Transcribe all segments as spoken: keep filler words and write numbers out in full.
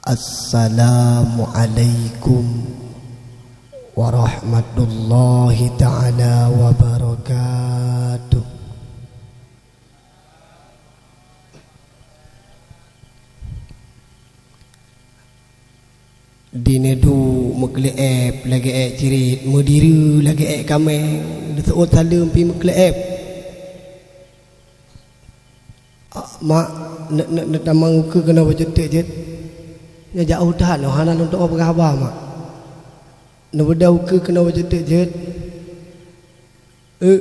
Assalamualaikum warahmatullahi taala wabarakatuh. Di neudu meukeuleueb lagée ék cirit, meudireue lagée ék kaméng, neuseuôt saleuem pih meukeuleueb. "Ah, mak, ne-, ne-, neutamong ukeue keunoe bacut teuk jeuet. Nyoe jak u that nyoe hana lôn tuwoe peugah haba, mak. Neubeudôh ukeue keunoe bacut teuk jeuet." "Eh,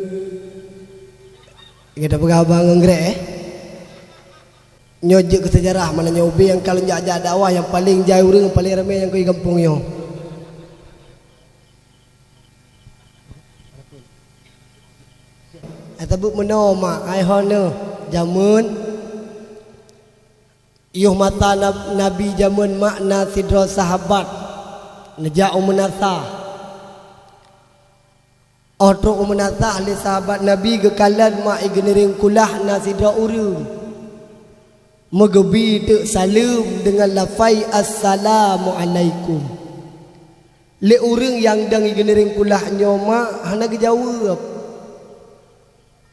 gata peugah haba ngon grek, eh? Nyoe jeuet keu seujarah, mana nyoe ubé nyang ka lôn jak-jak dakwah nyang paleng jai ureuëng, nyang paleng ramé nyang keu gampông nyoe." Ai tabeuet meunoe, mak, ai hon nyoe jameun. Yoh masa nab-, Nabi jameun mak na sidroe sahabat neujak u meunasah. Óh trok u meunasah lé sahabat Nabi geukalon mak i geuniréng kulah na sidroe ureuëng. Meugeubi teuk saleuem deungon lafai, "Assalamualaikum." Lé ureuëng nyang dong i geuniréng kulah nyoe mak hana geujaweueb.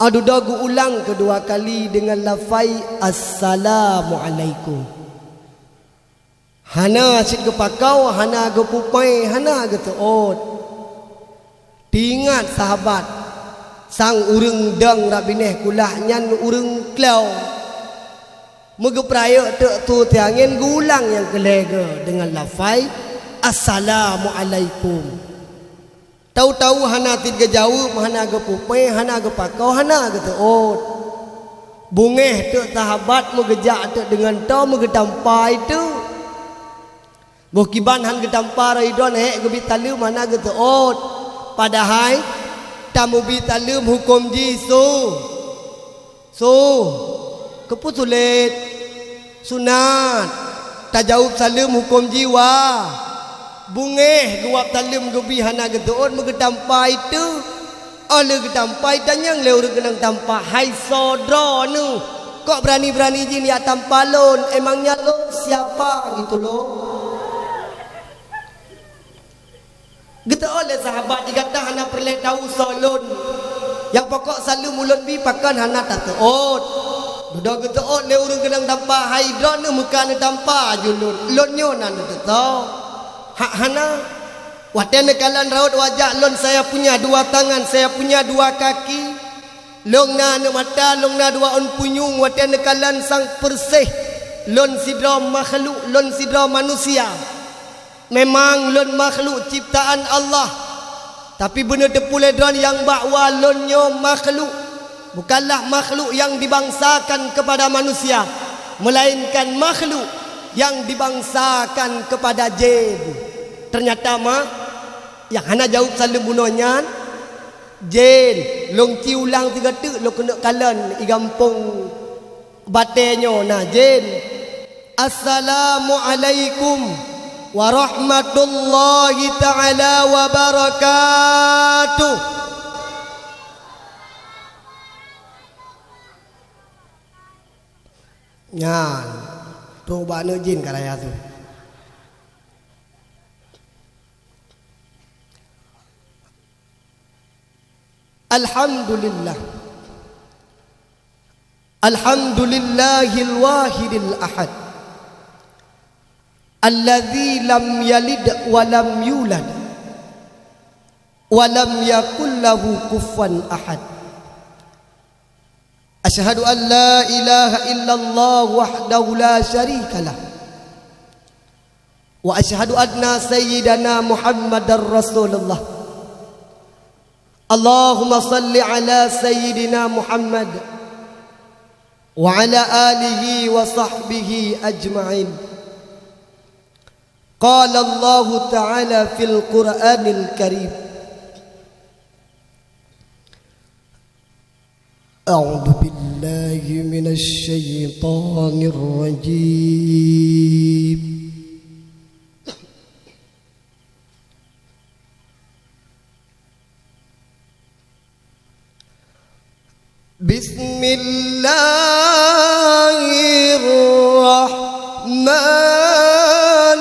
Adudoe geuulang keudua kali deungon lafai, "Assalamualaikum." Hana cit geupakoe, hana geupupai, hana geuseuôt. Teuingat sahabat, sang ureuëng dong rab binéh kulah nyan ureuëng klo. Meugeupeurayeuk teuk su siangén geuulang nyang keu lhée geuh deungon lafai, "Assalamualaikum." Tau-tau hana cit geujaweueb, hana geupupai, hana geupakoe, hana geuseuôt. Beungéh teuk sahabat meugeujak teuk deungon toe meugeutampa i teuk. Boh kiban han geutampa roh idon hék geubi saleuem hana geuseuôt. Padahai tameubi saleuem huköm jih su. Su, keupeue sulet? Sunat. Tajaweueb saleuem huköm jih wa. Beungéh geuwab saleuem geubi hana geuseuôt meugeutampa i teuk. Óh lheueh geutampa i tanyong lé ureuëng keunong tampa, "Hai soe droeneueh, kok beurani-beurani jih neujak tampa lôn? Emangnya lôn siapa gitu lôn?" Geuseuôt lé sahabat, "Di gata hana peureulée tahu soe lôn. Nyang pokok saleuem ulôn bi pakon hana taseuôt." Dudoe geuseuôt lé ureuëng keunong tampa, "Hai droeneueh meuka neutampa aju lôn. Lôn nyoe na neuteusoe? Hak hana. Watée neukalon raut wajah lôn, saya punya dua tangan, saya punya dua kaki. Lôn na aneuk mata, lôn na dua ôn punyueng, watée neukalon sang peureuseh. Lôn sidroe makhluk, lôn sidroe manusia." Memang lôn makhluk ciptaan Allah, tapi beuneuteupeu lé droe nyang bahwa lôn nyoe makhluk, bukanlah makhluk nyang dibangsakan kepada manusia, melainkan makhluk nyang dibangsakan kepada jin. Ternyata ma, nyang hana jaweueb saleuem bunoe nyan, jin. Lôn ci ulang sigoe teuk, lôn keuneuk kalon i gampông batée nyoe na jén. Assalamualaikum warahmatullahi taala wabarakatuh. Nyan, trok bak aneuk jén ka raya tu. Alhamdulillah. Alhamdulillahil wahidil ahad. Alladzi lam yalid wa lam yulad. Wa lam yakul lahu kufuwan ahad. Asyhadu an la ilaha illallah wahdahu la syarikalah. Wa asyhadu anna sayyidana Muhammadar Rasulullah. Allahumma salli ala sayyidina Muhammad wa ala alihi wa sahbihi ajma'in. Qala Allahu ta'ala fil Qur'anil Karim. A'udzu billahi minasy syaithanir rajim. Bismillahirrahmanirrahim.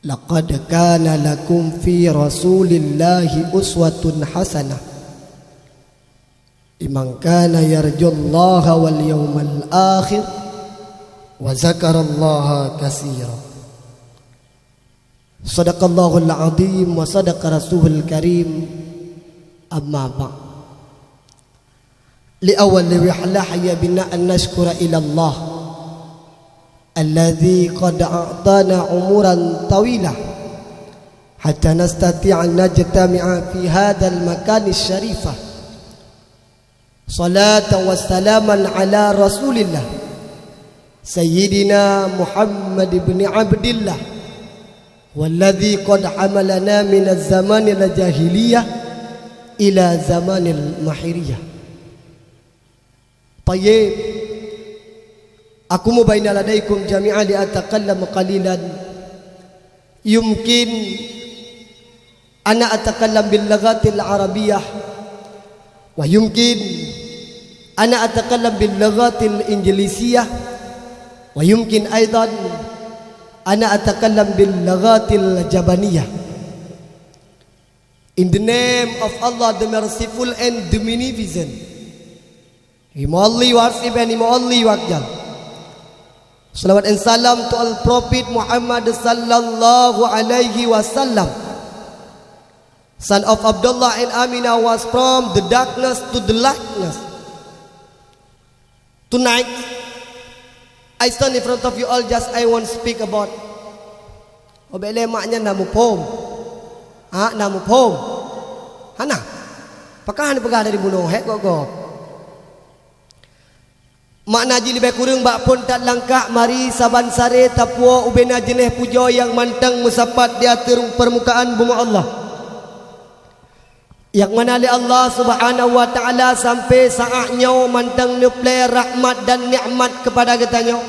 Laqad kana lakum fi Rasulillahi uswatun hasanah, liman kana yarjullaha wal yawmal akhir, wa zakarallaha katsira. Sadaqallahul azim wa sadaqa rasulul karim. Amma ba'd. Li awwali wa halahaya bina an nashkura ila Allah alladzi qad a'tana umuran tawila hatta nastati'a an najtami'a fi hadzal makani syarifah. Salatan wa salaman ala Rasulillah, Sayyidina Muhammad ibn Abdillah, walladzi qad hamalana minaz zamanil jahiliyah ila zamanil mahiriyah. Tayyib. Aqumu baina ladaikum jami'an li atakallam qalilan. Yumkin ana atakallam bil lughatil arabiyyah, wa yumkin ana atakallam bil lughatil injilisiyyah, wa yumkin aidan ana atakallam bil lughatil jabaniyah. In the name of Allah, the Merciful and the Beneficent. Himolli warsiben himolli wakjal. Salawat and salam to all Prophet Muhammad sallallahu alaihi wasallam. Son of Abdullah and Aminah was from the darkness to the lightness. Tonight, I stand in front of you all, just I want speak about. Oh, bèk lé mak nyan na muphom. Ha, na muphom. Hana. Pakon hana peugah dari bunoe, hek gob-gob. Makna jih leubeh kureueng bak phon that langkah, mari saban saré tapuwoe ubena jeunèh pujoe nyang mantong meusapat di ateueh permukaan bumoe Allah. Nyang mana lé Allah Subhanahu wa Ta'ala sampai saat nyoe mantong neuplè rahmat dan nikmat kepada geutanyoe.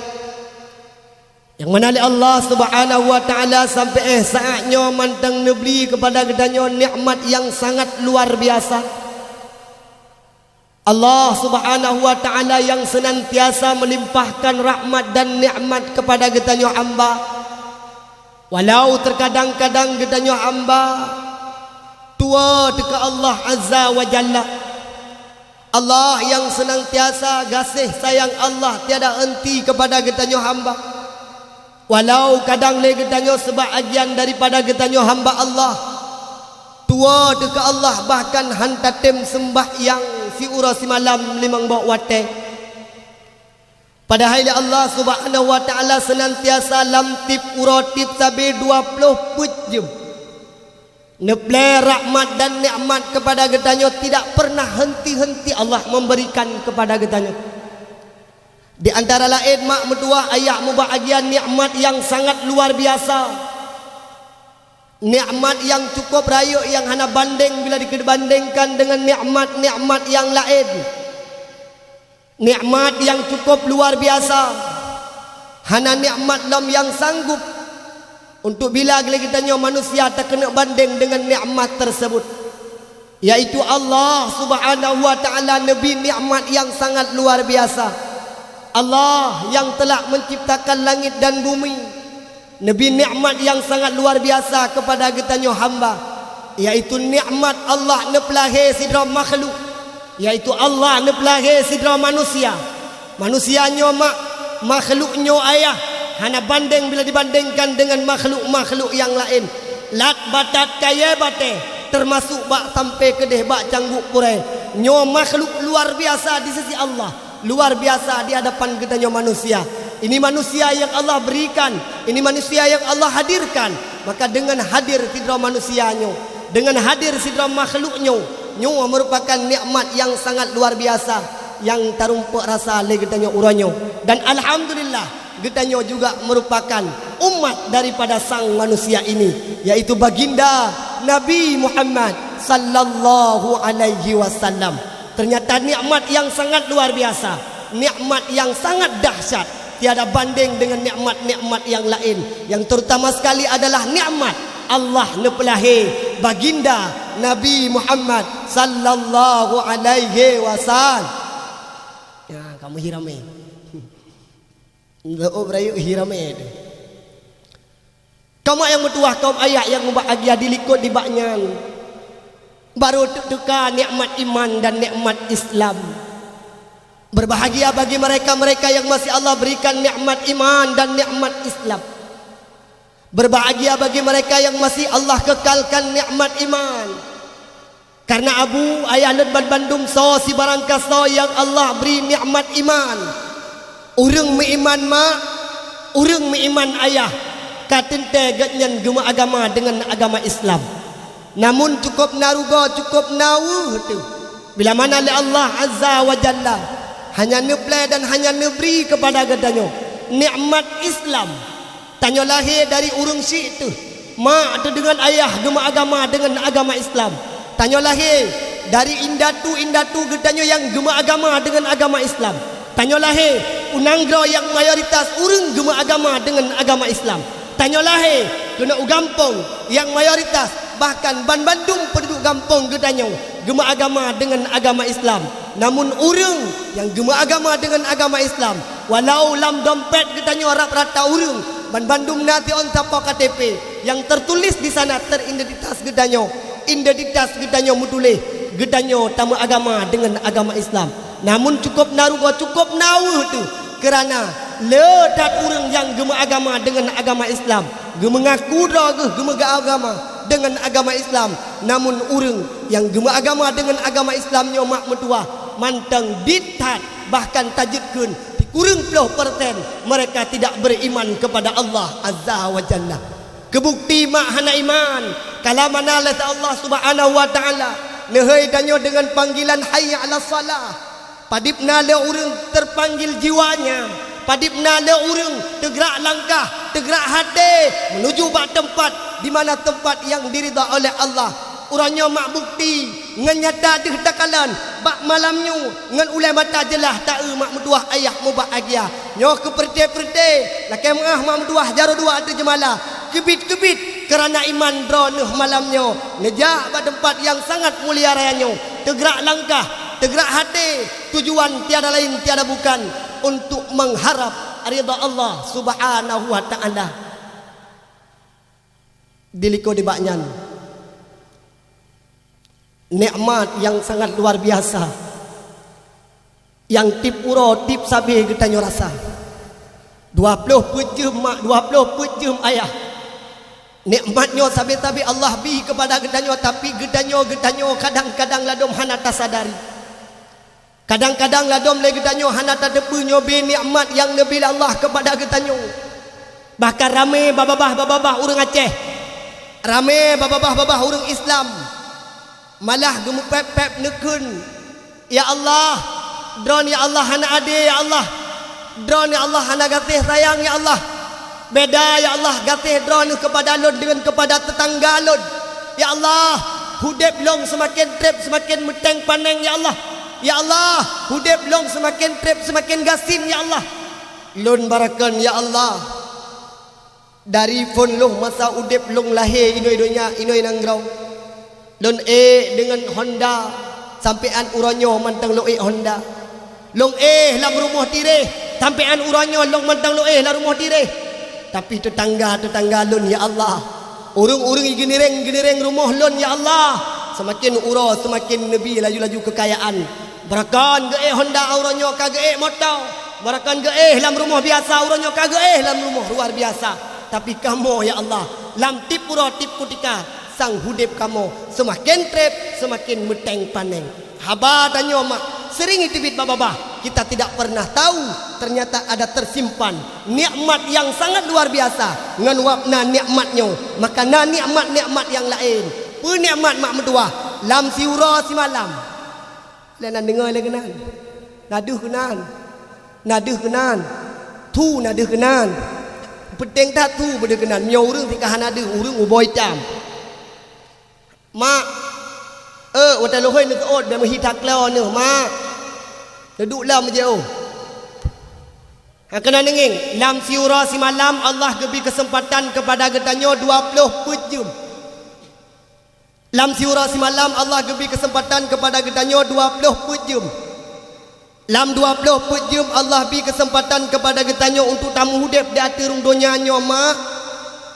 Nyang mana lé Allah Subhanahu wa Ta'ala sampai éh saat nyoe mantong neubri kepada geutanyoe nikmat nyang sangat luar biasa. Allah Subhanahu wa Ta'ala nyang senantiasa melimpahkan rahmat dan nikmat kepada geutanyoe hamba. Walau terkadang-kadang geutanyoe hamba tuwoe teuka Allah Azza wa Jalla. Allah nyang senantiasa gaséh sayang Allah tiada henti kepada geutanyoe hamba. Walau kadang lé geutanyoe sebahagian daripada geutanyoe hamba Allah tuwoe teuka Allah bahkan han tatem seumbahyang siuroe simalam limong boh watèe. Padahai lé Allah Subhanahu wa Ta'ala senantiasa lam tiep uroe tiep sabe dua ploh peuet jeuem. Neuplè rahmat dan nikmat kepada geutanyoe tidak pernah henti-henti Allah memberikan kepada geutanyoe. Di antara laén mak meutuwah ayah meubahagia nikmat nyang sangat luar biasa. Nikmat nyang cukup rayeuk nyang hana bandeng bila dikeubandengkan deungon nikmat-nikmat nyang laén. Nikmat nyang cukup luar biasa. Hana nikmat lom nyang sanggup untuk bila lé geutanyoe manusia takeuneuk bandeng deungon nikmat tersebut, yaitu Allah Subhanahu wa Ta'ala neubri nikmat nyang sangat luar biasa. Allah nyang telah menciptakan langit dan bumi, neubri nikmat nyang sangat luar biasa kepada geutanyoe hamba, yaitu nikmat Allah neupeulahé sidroe makhluk, yaitu Allah neupeulahé sidroe manusia. Manusia nyoe mak, makhluk nyoe ayah, hana bandeng bila dibandengkan deungon makhluk-makhluk nyang laén. Lat batat kayèe batèe, teumasuk bak sampai keudeh bak cangguek purèe. Nyoe makhluk luar biasa di sisi Allah. Luar biasa di hadapan geutanyoe manusia. Ini manusia yang Allah berikan, ini manusia yang Allah hadirkan. Maka deungon hadir sidroe manusia nyoe, deungon hadir sidroe makhluk nyoe, nyoe meurupakan nikmat nyang sangat luar biasa nyang tarumpok rasa lé geutanyoe uroe nyoe. Dan alhamdulillah, geutanyoe juga meurupakan umat daripada sang manusia ini, yaitu baginda Nabi Muhammad sallallahu alaihi wasallam. Ternyata nikmat nyang sangat luar biasa, nikmat nyang sangat dahsyat, tiada bandeng deungon nikmat-nikmat nyang laén, yang terutama sekali adalah nikmat Allah neupeulahé baginda Nabi Muhammad sallallahu alaihi wasallam. Ya, kamu hiramé. Leu'ob rayeuk hiramé teuh. Kaum mak nyang meutuwah, kaum ayah nyang mubahgia, dilikot nibak nyan, barô teuk teuka nikmat iman dan nikmat Islam. Berbahagia bagi mereka-mereka yang masih Allah berikan nikmat iman dan nikmat Islam. Berbahagia bagi mereka yang masih Allah kekalkan nikmat iman. Karena abu, ayah lôn banmandum soe sibarang kasoe nyang Allah bri nikmat iman. Ureuëng meuiman mak, ureuëng meuiman ayah, ka teuntée geuhnyan geumeuagama deungon agama Islam. Namun cukôp na rugoe, cukôp na weueh teuh, bila mana lé Allah Azza wa Jalla hana neuplée dan hana neubri keupada geutanyoe nikmat Islam. Tanyoe lahé dari ureuëng syiek teuh, mak teuh deungon ayah geumeuagama deungon agama Islam. Tanyoe lahé dari indatu-indatu geutanyoe nyang geumeuagama deungon agama Islam. Tanyoe lahé u nanggroe nyang mayoritas ureuëng geumeuagama deungon agama Islam. Tanyoe lahé keunoe u gampông nyang mayoritas, bahkan banmandum peunduduek gampông geutanyoe geumeuagama deungon agama Islam. Namun ureuëng nyang geumeuagama deungon agama Islam, walau lam dompet geutanyoe rab rata ureuëng, banmandum na siôn sapo K T P nyang tertulis di sana teridentitas geutanyoe, identitas geutanyoe meutuléh geutanyoe tameuagama deungon agama Islam. Namun cukôp na rugoe, cukôp na weueh teuh, keurana le that ureuëng nyang geumeuagama deungon agama Islam, geumeungaku droe geuh geumeuagama deungon agama Islam, namun ureuëng nyang geumeuagama deungon agama Islam nyoe mak meutuwah, mantong dit that, bahkan tajeuet kheun sikureueng ploh persen mereka tidak beriman kepada Allah Azza wa Jalla. Keubukti mak hana iman, kalam mana lé Allah Subhanahu wa Ta'ala neuhôi tanyoe deungon panggilan hayya 'alas shalah. Padib na lé ureuëng teupanggil jiwanya, padib na lé ureuëng teugrak langkah, teugrak até meunuju bak teumpat di mana teumpat nyang diridha oleh Allah. Uroe nyoe mak bukti ngon nyata deuh takalon bak malam nyoe ngon ulée mata jeulaih taeu mak meutuwah ayah mubahgia. Nyoe keupeureuté-peureuté lakée meuáh mak meutuwah jaroe dua ateueh jeumala, keubiet-keubiet keurana iman droeneuh malam nyoe neujak bak teumpat nyang sangat mulia raya nyoe, teugrak langkah, teugrak até, tujuan tiada lain tiada bukan untuk mengharap ridha Allah Subhanahu wa Ta'ala. Dilikot nibak nyan nikmat nyang sangat luar biasa, nyang tieb uroe tieb sabé geutanyoe rasa. Dua ploh peuet jeuem mak, dua ploh peuet jeuem ayah. Nikmat nyoe sabé-sabé Allah bi keupada geutanyoe, tapi geutanyoe, geutanyoe kadang-kadang ladôm hana tasadari. Kadang-kadang ladôm lé geutanyoe hana tateupeue nyoe bée nikmat nyang neubi lé Allah keupada geutanyoe. Bahkan ramé babah-babah ureuëng Aceh, ramé babah-babah ureuëng Islam, malah geumeupép-pép neukheun, "Ya Allah, droeneuh ya Allah hana adé ya Allah, droeneuh ya Allah hana gaséh sayang ya Allah. Beda ya Allah gaséh droeneuh keupada lôn deungon keupada teutangga lôn. Ya Allah, udeb lôn seumaken treb seumaken meuténg paneng ya Allah. Ya Allah, udeb lôn seumaken treb seumaken gasien ya Allah." Lôn barakon ya Allah, dari phon lôn masa udeb lôn lahé inoe donya inoe nanggroe, lôn ék deungon honda, sampoe 'an uroe nyoe mantong lôn ék honda. Lôn éh lam rumoh tiréh, sampoe 'an uroe nyoe lôn mantong lôn éh lam rumoh tiréh. Tapi teutangga-teutangga lôn ya Allah, ureuëng-ureuëng geunireng-geunireng rumoh lôn ya Allah, seumaken uroe seumaken neubi laju-laju keukayaan. Barakon geuéh honda uroe nyoe ka geuéh moto, barakon geuéh lam rumoh biasa uroe nyoe ka geuéh lam rumoh luar biasa. Tapi kamoe ya Allah, lam tieb uroe tieb kutika sang udeb kamoe seumaken treb seumaken meuténg paneng. Haba tanyoe mak seuring jiteubiet babah-babah, kita tidak pernah tahu ternyata ada tersimpan nikmat nyang sangat luar biasa ngon wab na nikmat nyoe, maka na nikmat-nikmat nyang laén. Peue nikmat mak meutuwah? Lam siuroe simalam. Lé nan deungoe lé keunan. Na deuh keunan. Na deuh keunan. Thu na deuh keunan. Peuténg that thu beudeuh keunan. Meunyoe ureuëng sika hana deuh, ureuëng uboi tam. Mak, eh, watée lôn hôi neuseuôt bée meuhi taklo neuh, mak. Neuduek lom jih, oh. Hana keunan neungieng, lam siuroe simalam Allah geubi keuseumpatan keupada geutanyoe dua ploh peuet jeuem. Lam siuroe simalam Allah geubi keuseumpatan keupada geutanyoe dua ploh peuet jeuem. Lam dua ploh peuet jeuem Allah bi keuseumpatan keupada geutanyoe untuk tameuudeb di ateueh rhueng donya nyoe, mak.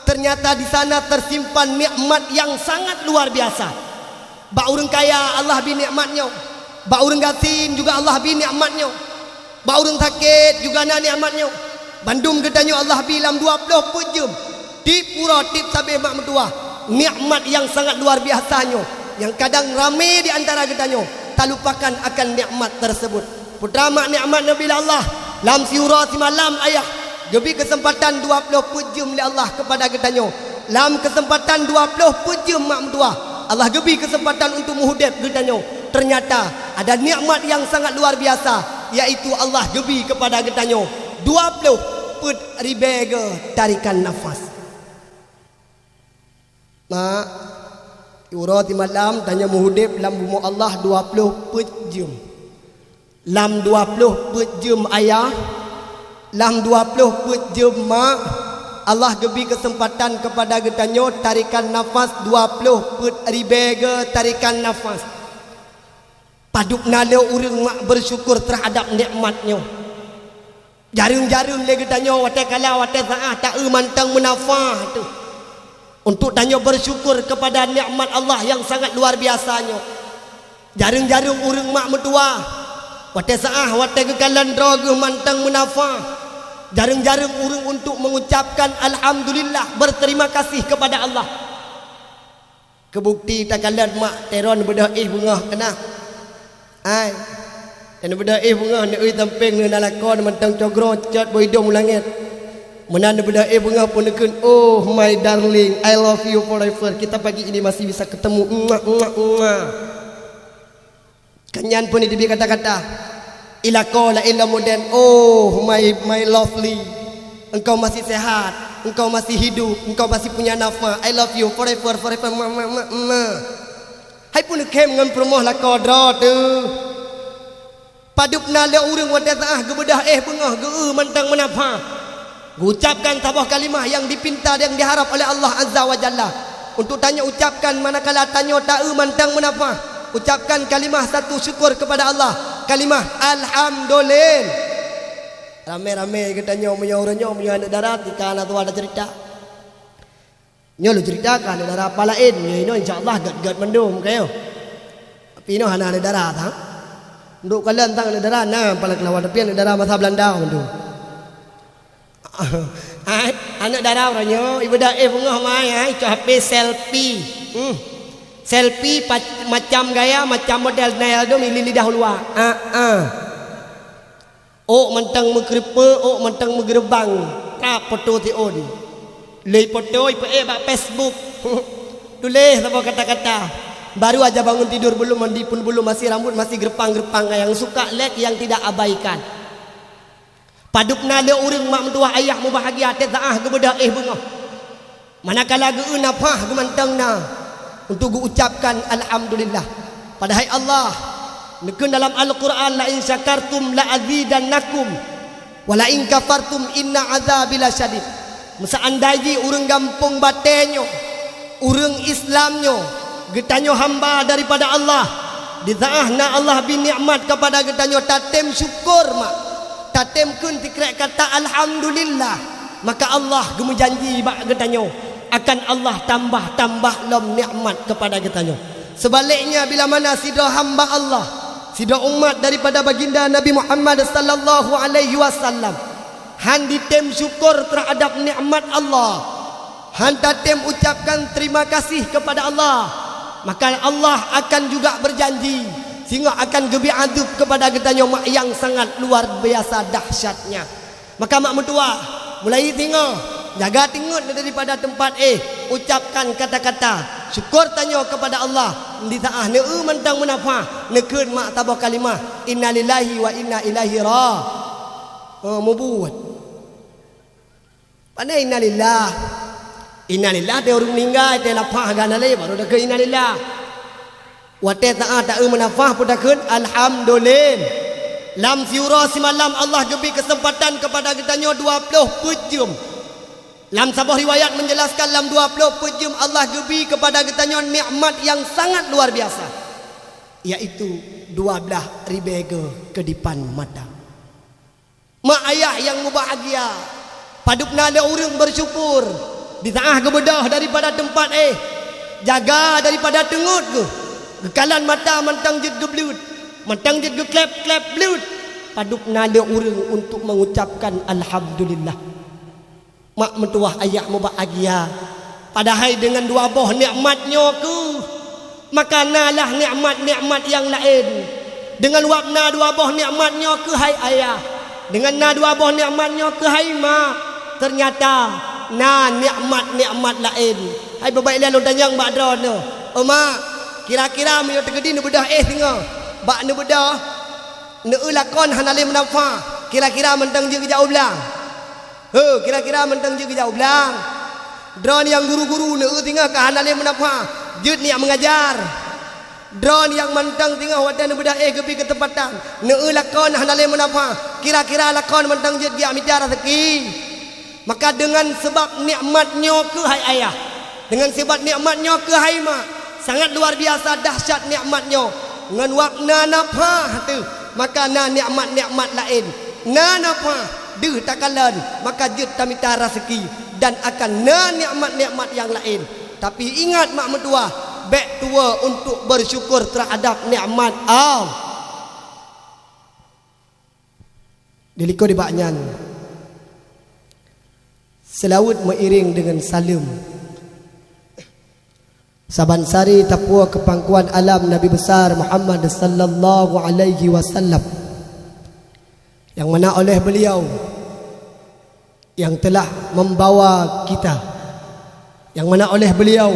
Ternyata di sana tersimpan nikmat yang sangat luar biasa. Bak ureuëng kaya Allah bi nikmat nyoe. Bak ureuëng gasien juga Allah bi nikmat nyoe. Bak ureuëng sakét juga na nikmat nyoe. Bandum geutanyoe Allah bi lam dua ploh peuet jeuem. Tiep uroe, tiep sabé mak meutuwah, nikmat yang sangat luar biasa nyoe, nyang kadang ramé di antara geutanyoe talupakan akan nikmat tersebut. Peutama nikmat Nabi lé Allah, lam siuroe simalam ayah geubi keuseumpatan dua ploh peuet jeuem lé Allah keupada geutanyoe. Lam keuseumpatan dua ploh peuet jeuem mak meutuwah, Allah geubi keuseumpatan untuk meuhudép geutanyoe. Ternyata ada nikmat yang sangat luar biasa, yaitu Allah geubi keupada geutanyoe dua ploh peuet ribée geu tarikan nafas. Mak, uroe simalam tanyoe meuhudép lam bumoe Allah dua ploh peuet jeuem. Lam dua ploh peuet jeuem ayah, lam dua ploh peuet jeuem mak, Allah geubi keuseumpatan keupada geutanyoe tarikan nafas dua ploh peuet ribée geu tarikan nafas. Padub na lé ureuëng mak beusyukur teuhadab nikmat nyoe. Jareueng-jareueng lé geutanyoe watée kala, watée saáh ta-eu mantong meunafah teuh untuk tanyoe beusyukur keupada nikmat Allah nyang sangat luar biasa nyoe. Jareueng-jareueng ureuëng mak meutuwah, watée saáh, watée geukalon droe geuh mantong meunafah. Jareueng-jareueng ureuëng untuk mengucapkan alhamdulillah, berterima kasih kepada Allah. Keubukti takalon mak teron beudôh éh beungoh keunan. Ai, dan beudôh éh beungoh neueu tampéng, neueu na lakoe, neumantong cogroe cot boh idong u langét. Meunan neubeudôh éh beungoh peuneukheun, "Oh my darling, I love you forever. Kita pagi ini masih bisa ketemu. Mua, mua, mua." Kan nyan pun dibi kata-kata. Ilako la ila moden, "Oh my, my lovely. Engkau masih sehat, engkau masih hidup, engkau masih punya nafas. I love you forever, forever, ma, ma, ma, ma." Hai pun khem ngon peurumoh lakoe droe teuh. Padub na lé ureuëng watée saáh geubeudôh éh beungoh geueu mantong meunafah. Geuucapkan saboh kalimah nyang dipinta dan diharab oleh Allah Azza wa Jalla. Untuk tanyoe ucapkan manakala tanyoe ta-eu mantong meunafah. Ucapkan kalimah satu syukur kepada Allah. Kalimah Alhamdulillah. Ramé-ramé geutanyoe meunyoe uroe nyoe meunyoe aneuëk dara tika na tuha taceurita. Nyoe lôn ceurita keu aneuëk dara pah laén, nyoe inoe insya Allah gét-gét mandum, ka nyoe. Tapi inoe hana aneuëk dara, tang. Duek kalon tang aneuëk dara na pala keulawan, tapi aneuëk dara masa Belanda mandum. Hai, aneuëk dara uroe nyoe, ibeudôh éh beungoh mai, hai, cok H P selfie. Hmm. Selfie pac-, macam gaya, macam model, nai aldum ili lidah uluwa. Ah, ah. Ôk mantong meukeureupeue, ôk mantong meugeurubang, ka poto siôn. Lé poto ipeuék bak Facebook. Tuléh saboh kata-kata. Baru aja bangun tidur, belum mandi pun belum, masih rambut masih geureumpang-geureumpang, nyang suka like, yang tidak abaikan. Padub na lé ureuëng mak meutuwah ayah mubahgia teusaáh geubeudôh éh beungoh. Manakala geueu nafah geumantong na untuk geuucapkan alhamdulillah. Padahai Allah neukheun dalam Al-Qur'an, "La in syakartum la azidannakum, wa la in kafartum inna azabi lasyadid." Meuseundai jih ureuëng gampông batée nyoe, ureuëng Islam nyoe, geutanyoe hamba daripada Allah, di saáh na Allah bi nikmat kepada geutanyoe, tatem syukur mak, tatem kheun sikrek kata alhamdulillah. Maka Allah geumeujanji bak geutanyoe, akan Allah tambah-tambah lom nikmat keupada geutanyoe. Seubaliknya, bila mana sidroe hamba Allah, sidroe umat daripada baginda Nabi Muhammad sallallahu alaihi wasallam, han ditem syukur teuhadab nikmat Allah, han tatem ucapkan terima kasih kepada Allah, maka Allah akan juga berjanji, singoh akan geubri azeueb kepada geutanyoe mak nyang sangat luar biasa dahsyatnya. Maka mak meutuwah, mulai singoh, jaga teungeut daripada teumpat éh, ucapkan kata-kata syukur tanyoe kepada Allah. Di saáh neueu mantong meunafah, neukheun mak saboh kalimah, "Innalillahi wa inna ilaihi ra-," oh, mubuet. Pane innalillah? Innalillah teuh ureuëng meuninggai, teuh lapah gana lé, baru takheun innalillah. Watée saát taeu meunafah pun takheun alhamdulillah. Lam siuroe simalam Allah geubri keuseumpatan keupada geutanyoe dua ploh peuet jeuem. Lam saboh riwayat menjelaskan lam dua ploh peuet jeuem Allah geubri keupada geutanyoe nikmat nyang sangat luar biasa, yaitu dua blaih ribée goe keudipan mata. Mak ayah nyang mubahgia, padub na lé ureuëng beusyukur. Di saát geubeudôh daripada teumpat éh, jaga daripada teungeut geuh. Geukalon mata mantong jeuet geubleuet, mantong jeuet geukleb-kleb bleuet. Padub na lé ureuëng untuk mengucapkan alhamdulillah. Mak meutuwah ayah mubahgia, padahai deungon dua boh nikmat nyoe keuh, maka na lah nikmat-nikmat nyang laén. Deungon wab na dua boh nikmat nyoe keuh hai ayah, deungon na dua boh nikmat nyoe keuh hai mak, teunyata na nikmat-nikmat laén. Hai beubaih lé lôn tanyong bak droeneuh, "Oh mak, kira-kira meunyoe teukeudi neubeudôh éh singoh, bak neubeudôh, neueu lakon hana lé meunafa, kira-kira mantong jeuet geujak u blang?" Heu, kira-kira mantong jeuet geujak u blang. Droe nyang guru-guru neueu singoh ka hana lé meunafa, jeuet neujak meungajar. Droe nyang mantong singoh watée neubeudôh éh geubri keuseumpatan, neueu lakon hana lé meunafa, kira-kira lakon mantong jeuet geujak mita raseuki. Maka deungon seubab nikmat nyoe keuh hai ayah, deungon seubab nikmat nyoe keuh hai mak, sangat luar biasa dahsyat nikmat nyoe. Ngon wab na nafa teuh, maka na nikmat-nikmat laén. Na nafa deuh takalon, maka jeuet tamita raseuki, dan akan na nikmat-nikmat nyang laén. Tapi ingat mak meutuwah, bék tuwoe untuk bersyukur terhadap nikmat Allah. Dilikot dibak nyan, seulaweuet meuiréng deungon saleuem. Saban sari tapuwoe keu pangkuan alam Nabi Besar Muhammad sallallahu alaihi wasallam, nyang mana oleh beliau yang telah membawa kita, nyang mana oleh beliau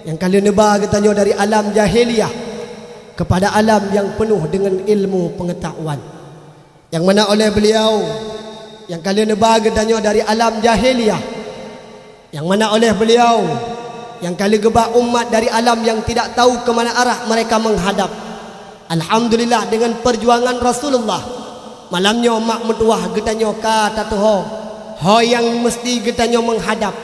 yang ka lheueh neuba geutanyoe dari alam jahiliyah kepada alam yang penuh dengan ilmu pengetahuan. Nyang mana oleh beliau yang ka lheueh neuba geutanyoe dari alam jahiliyah, nyang mana oleh beliau yang ka lheueh geuba umat dari alam yang tidak tahu ke mana arah mereka menghadap. Alhamdulillah, dengan perjuangan Rasulullah, malam nyoe mak meutuwah geutanyoe ka tateuho ho nyang meusti geutanyoe meuhadab.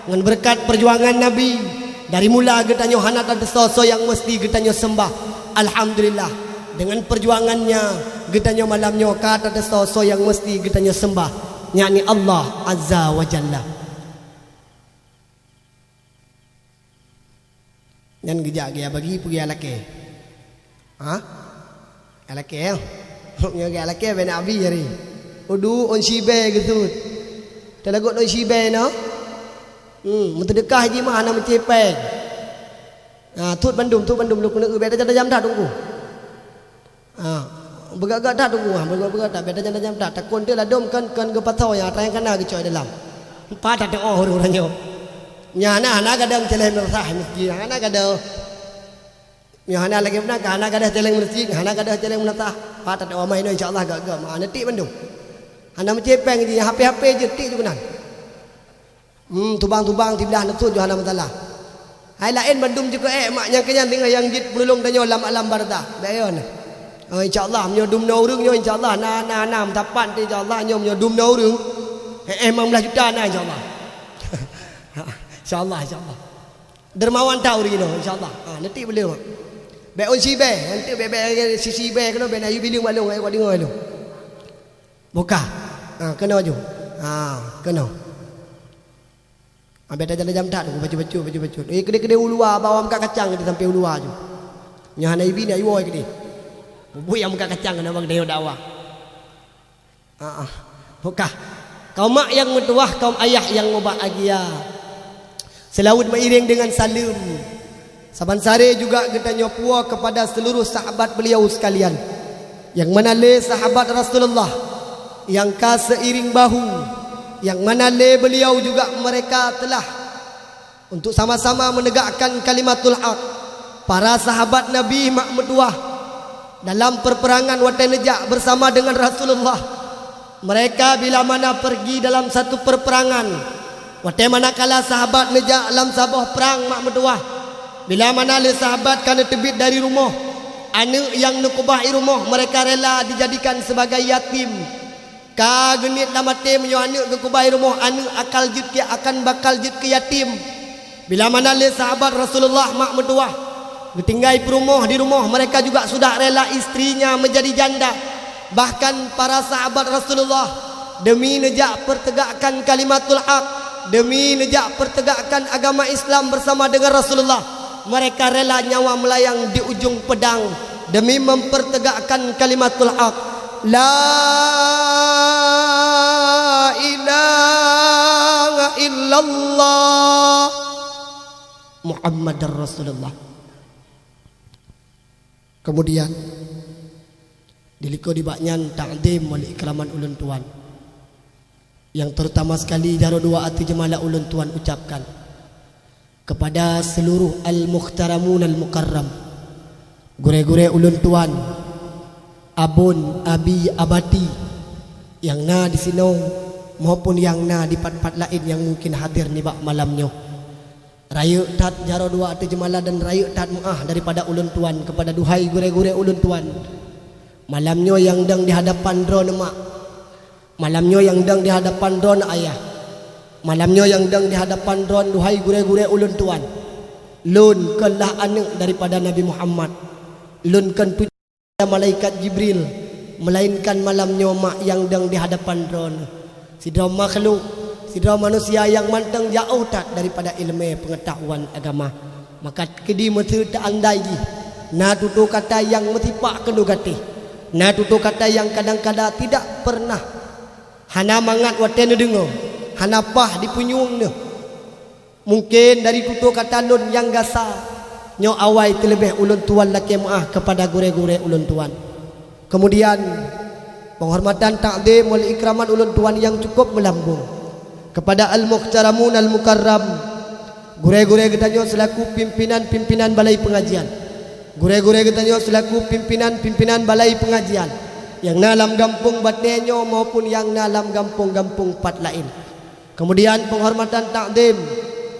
Ngon beureukat perjuangan Nabi, dari mula geutanyoe hana tateusoe soe nyang meusti geutanyoe seumbah. Alhamdulillah, dengan perjuangannya geutanyoe malam nyoe ka tateusoe soe nyang meusti geutanyoe seumbah, yakni Allah Azza wa Jalla. Nyan geujak geuya bagi peugah lakée. Ha? Geuya lakée, ya? Nyoe geuya lakée bak Nabi jari. Udu ôn sibée geutot. Teulagot ôn sibée no. Hmm, meuteudeukah jih mah hana meucépeng. Ha, tot bandum, tot bandum lôn keuneuk bék tajam-tajam that Teungku. Ha, beugak-gak that Teungku, ha, beugak-beugak that, bék tajam-tajam that. Takon teuh ladôm kon, kon geupasoe nyang atra nyang kana geucok dalam. Pat that teuh ureuëng nyoe. Nyan hana, hana gadôh céléng meunasah miskin, hana gadôh. Nyoe hana lagée meunan ka hana gadôh céléng miskin, hana gadôh céléng meunasah. Pat that teuh amai nyoe insya Allah gak-gak, ma neutik bandum. Hana meucépeng jih, hape-hape jeuet tik jih keunan. Hmm, tubang-tubang siblah neusut jih hana masalah. Hai laén bandum jikeu ék mak nyang keunyan singoh nyang jeuet peunulông tanyoe lam alam barzakh. Bék yo nyoe. Oh, insya Allah meunyoe dum na ureuëng nyoe insya Allah na, na, na meusapat insya Allah nyoe meunyoe dum na ureuëng. Éh, éh, limong blaih juta na insya Allah. Insya Allah, insya Allah. Dermawan that ureuëng nyoe insya Allah. Ha, neutik beuleue mak. Bék ôn sibée, nanti bék, bék sisibée keunoe bék na yue bileung bak lôn, ayo deungoe lôn. Buka. Ha, keunoe ju. Ha, keunoe. Abéh tajam-tajam that, bacut-bacut, bacut-bacut. Eh, keudeh-keudeh u luwa, bawa meukat kacang di sampéng u luwa ju. Nyoe hana ibi, na iwoe keudeh. Buet nyang meukat kacang keunoe bak geutanyoe dakwah. Ah, ah. Buka. Kaum mak nyang meutuwah, kaum ayah nyang mubahgia. Seulaweuet meuiréng deungon saleuem. Saban sare juga geutanyoe puwoe kepada seluruh sahabat beliau sekalian, nyang mana lé sahabat Rasulullah nyang ka seiring bahu, nyang mana lé beliau juga mereka telah untuk sama-sama menegakkan kalimatul haq. Para sahabat Nabi mak meutuwah dalam perperangan watée neujak bersama dengan Rasulullah. Mereka bila mana pergi dalam satu perperangan, watée manakala sahabat neujak lam saboh prang mak meutuwah, bila mana lé sahabat ka neuteubiet dari rumoh, aneuëk nyang neukeubah i rumoh mereka rela dijadikan sebagai yatim. Ka geuniet lam até meunyoe aneuëk geukeubah i rumoh aneuëk akal jeuet keu akan bakal jeuet keu yatim. Bila mana lé sahabat Rasulullah mak meutuwah, geutinggai peurumoh di rumoh, mereka juga sudah rela istrinya menjadi janda. Bahkan para sahabat Rasulullah demi neujak pertegakkan kalimatul haq, demi neujak peutegakkan agama Islam bersama dengan Rasulullah. Mereka rela nyawa melayang di ujung pedang demi mempertegakkan kalimatul haq. La ilaha illallah Muhammadar Rasulullah. Kemudian, di likot nibak nyan takzim wal ikraman ulôn tuan. Yang terutama sekali, jaroe dua ateueh jeumala ulôn tuan ucapkan kepada seluruh al-muhtaramun al-mukarram, gurée-gurée ulôn tuan, abon, abi, abati, nyang na disinoe maupun nyang na di pat-pat laén nyang mungkin hadir nibak malam nyoe. Rayeuk that jaroe dua ateueh jeumala dan rayeuk that meuáh daripada ulôn tuan kepada duhai gurée-gurée ulôn tuan. Malam nyoe nyang dong di hadapan droeneuh mak. Malam nyoe nyang dong di hadapan droeneuh ayah. Malam nyoe nyang dong di hadapan droeneuh duhai gurée-gurée ulôn tuan. Lôn kon lah aneuëk daripada Nabi Muhammad. Lôn kon tu malaikat Jibril, melainkan malam nyoe mak nyang dong di hadapan droeneuh. Sidroe makhluk, sidroe manusia nyang mantong jaoh that daripada iéleumé peungeutahuan agama. Maka keudi meuseu teuandai jih, na tutoe kata nyang meusipak keuneuk gatéh. Na tutoe kata nyang kadang-kadang tidak pernah hana mangat watée neudeungoe, hana paih di punyueng neuh. Mungken dari tutoe kata lôn nyang gasa, nyoe awai teuleubeh ulôn tuan lakée meuáh kepada gurée-gurée ulôn tuan. Kemudian, penghormatan takzim wal ikraman ulôn tuan nyang cukup meulambong kepada al-muhtaramun al-mukarram, gurée-gurée geutanyoe selaku pimpinan-pimpinan balai peungajian. Gurée-gurée geutanyoe selaku pimpinan-pimpinan balai peungajian nyang na lam gampông Batée nyoe maupun nyang na lam gampông-gampông pat laén. Kemudian penghormatan takzim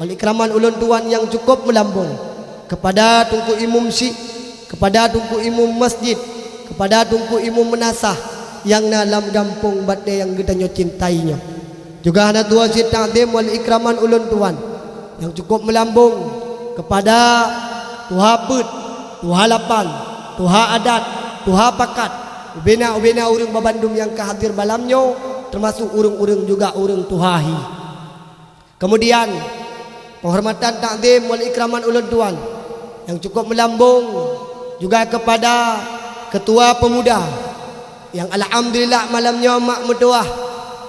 wal ikraman ulôn tuan nyang cukup meulambong kepada Teungku Imum Syik, kepada Teungku Imum Masjid, kepada Teungku Imum Meunasah nyang na lam gampông Batée nyang geutanyoe cintai nyoe. Juga hana tuwoe cit takzim wal ikraman ulôn tuan nyang cukup meulambong kepada tuha peuet, tuha lapan, tuha adat, tuha pakat, ubena-ubena ureuëng babandum nyang ka hadir malam nyoe, teumasok ureuëng-ureuëng juga ureuëng tuha hi. Kemudian, penghormatan takzim wal ikraman ulôn tuan nyang cukup meulambong juga kepada Ketua Pemuda nyang alhamdulillah malam nyoe mak meutuwah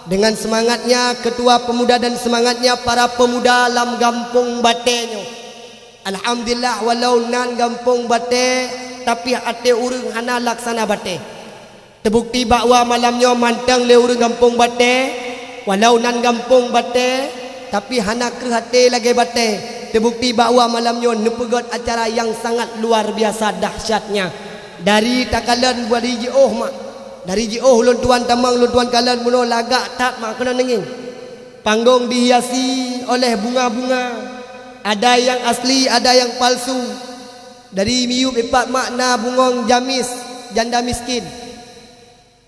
dengan seumangatnya Ketua Pemuda dan seumangatnya para pemuda lam gampông Batée nyoe. Alhamdulillah, walau nan gampông Batée, tapi até ureuëng hana laksana batée. Teubukti bahwa malam nyoe mantong lé ureuëng gampông Batée, walau nan gampông Batée, tapi hana kreueh até lagée batée. Teubukti bahwa malam nyoe neupeugét acara nyang sangat luar biasa dahsyatnya. Dari takalon bari jiôh mak, dari jiôh ulôn tuan tamong ulôn tuan kalon bunoe lagak that mak keunoe neungieng. Panggong dihiasi oleh bunga-bunga, ada nyang asli, ada nyang palsu. Dari miyueb ipat mak na bungöng jamis, janda miskin.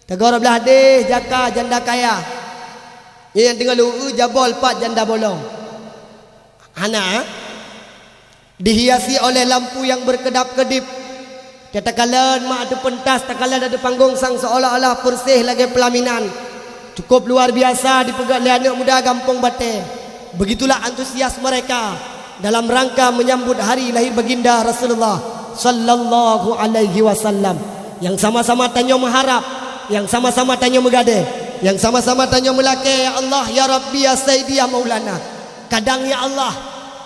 Teugor blah deh jaka janda kaya. Nyang teungoh lheueh jabol pat janda bolong. Hana, eh? Dihiasi oleh lampu nyang berkedap-kedip. Takalon mak ateueh peuntas, takalon ateueh panggong sang seolah-olah peureséh lagée peulaminan. Cukup luar biasa dipeugét lé aneuëk muda gampông Batée. Begitulah antusias mereka dalam rangka menyambut hari lahir Baginda Rasulullah sallallahu alaihi wasallam. Nyang sama-sama tanyoe meuharab, nyang sama-sama tanyoe meugadée, nyang sama-sama tanyoe meulakée, "Ya Allah, ya Rabbi, ya Sayyidi, ya Maulana." Kadang, ya Allah,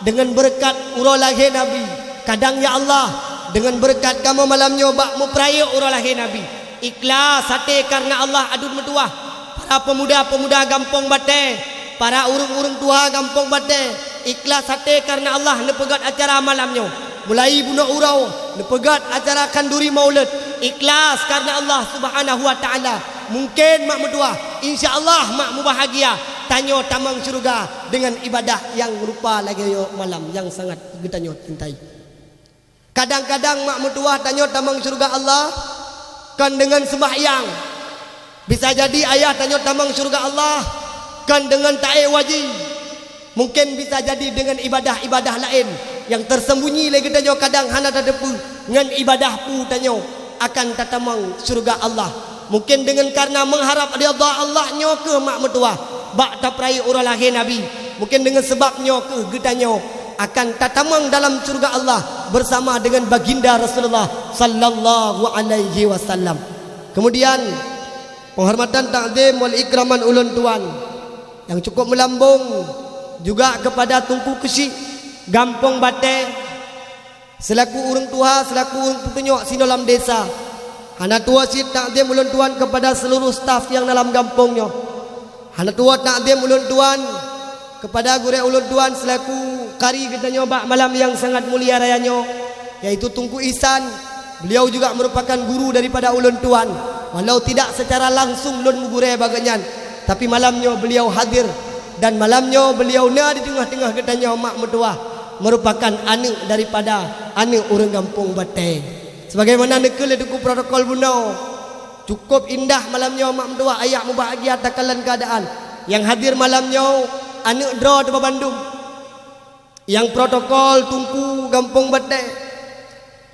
deungon beureukat uroe lahé Nabi. Kadang, ya Allah, deungon beureukat kamoe malam nyoe bak meupeurayeuk uroe lahé Nabi. Ikhlas até kareuna Allah aduen meutuwah. Para pemuda-pemuda gampông Batée, para ureuëng-ureuëng tuha gampông Batée, ikhlas até kareuna Allah neupeugét acara malam nyoe. Mulai bunoe uroe neupeugét acara khanduri maulud, ikhlas kareuna Allah Subhanahu wa Taala. Mungken mak meutuwah, insya Allah mak mubahgia, tanyoe tamong syeuruga deungon ibadah nyang rupa lagée nyoe malam nyang sangat geutanyoe cintai. Kadang-kadang mak meutuwah tanyoe tamong syeuruga Allah kon deungon seumbahyang. Bisa jadi ayah tanyoe tamong syeuruga Allah kon deungon taék waji. Mungken bisa jadi deungon ibadah-ibadah laén nyang teuseumbunyi lé geutanyoe kadang hana tateupeue ngon ibadah peue tanyoe akan tatamong syeuruga Allah. Mungken deungon kareuna meuharab ridha Allah nyoe keuh mak meutuwah bak tapeurayeuk uroe lahé Nabi. Mungkin deungon sabab nyoe keuh geutanyoe akan tatamong dalam syeuruga Allah bersama dengan Baginda Rasulullah sallallahu alaihi wasallam. Kemudian, penghormatan, takzim wal ikraman ulôn tuan nyang cukup meulambong juga kepada Teungku Keuchik Gampông Batée, seulaku ureuëng tuha, seulaku ureuëng peutunyok sinoe lam desa. Hana tuwoe cit takzim ulôn tuan kepada seluruh staf nyang na lam gampông nyoe. Hana tuwoe takzim ulôn tuan kepada gurée ulôn tuan seulaku kari geutanyoe bak malam nyang sangat mulia raya nyoe, yaitu Teungku Ihsan. Beliau juga merupakan guru daripada ulôn tuan, walau tidak secara langsung lôn meugurée bak gobnyan, tapi malam nyoe beliau hadir, dan malam nyoe beliau na di teungoh-teungoh geutanyoe mak meutuwah, merupakan aneuëk daripada aneuëk ureuëng gampông Batée. Sebagaimana neukheun lé Teungku protokol bunoe, cukup indah malam nyoe mak meutuwah, ayah mubahgia takalon keuadaan. Nyang hadir malam nyoe aneuëk droe teuma bandum. Nyang protokol Teungku gampông Batée,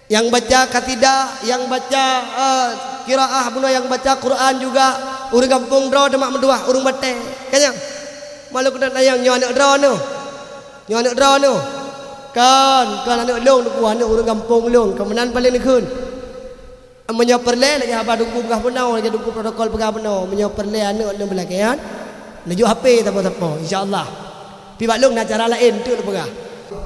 nyang baca kasidah, nyang baca, eh, qiraah bunoe, nyang baca Quran juga ureuëng gampông droe teuma mak meutuwah, ureuëng Batée. Ka nyan? Malu keunan ayang nyoe aneuëk droe neuh. Nyoe aneuëk droe neuh. Kon, kon aneuëk lôn, Teungku, aneuëk ureuëng gampông lôn. Kon meunan paléng neukheun. Meunyoe peureulée lagée haba Teungku peugah bunoe, lagée Teungku protokol peugah bunoe, meunyoe peureulée aneuëk neuh beulakée nyan, neujok H P sapo-sapo, insya Allah. Pi bak lôn na cara laén teuk lôn peugah.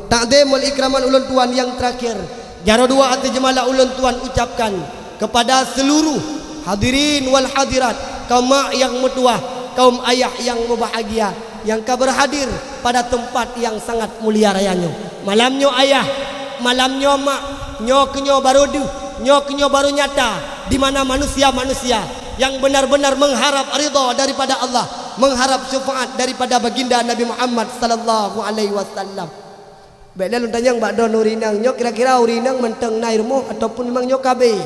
Takzim wal ikraman ulôn tuan nyang teurakhir, jaroe dua ateueh jeumala ulôn tuan ucapkan kepada seluruh hadirin wal hadirat, kaum mak nyang meutuwah, kaum ayah nyang mubahgia, nyang ka beurhadir pada teumpat nyang sangat mulia raya nyoe. Malam nyoe ayah, malam nyoe mak, nyoe keunyoe barô deuh, nyoe keunyoe barô nyata, di mana manusia-manusia nyang benar-benar mengharap ridha daripada Allah, mengharap syafaat daripada Baginda Nabi Muhammad sallallahu alaihi wasallam. Bék lé lôn tanyong bak droeneuh ureuëng inong, nyoe kira-kira ureuëng inong mantong na i rumoh ataupun memang nyoe ka abéh?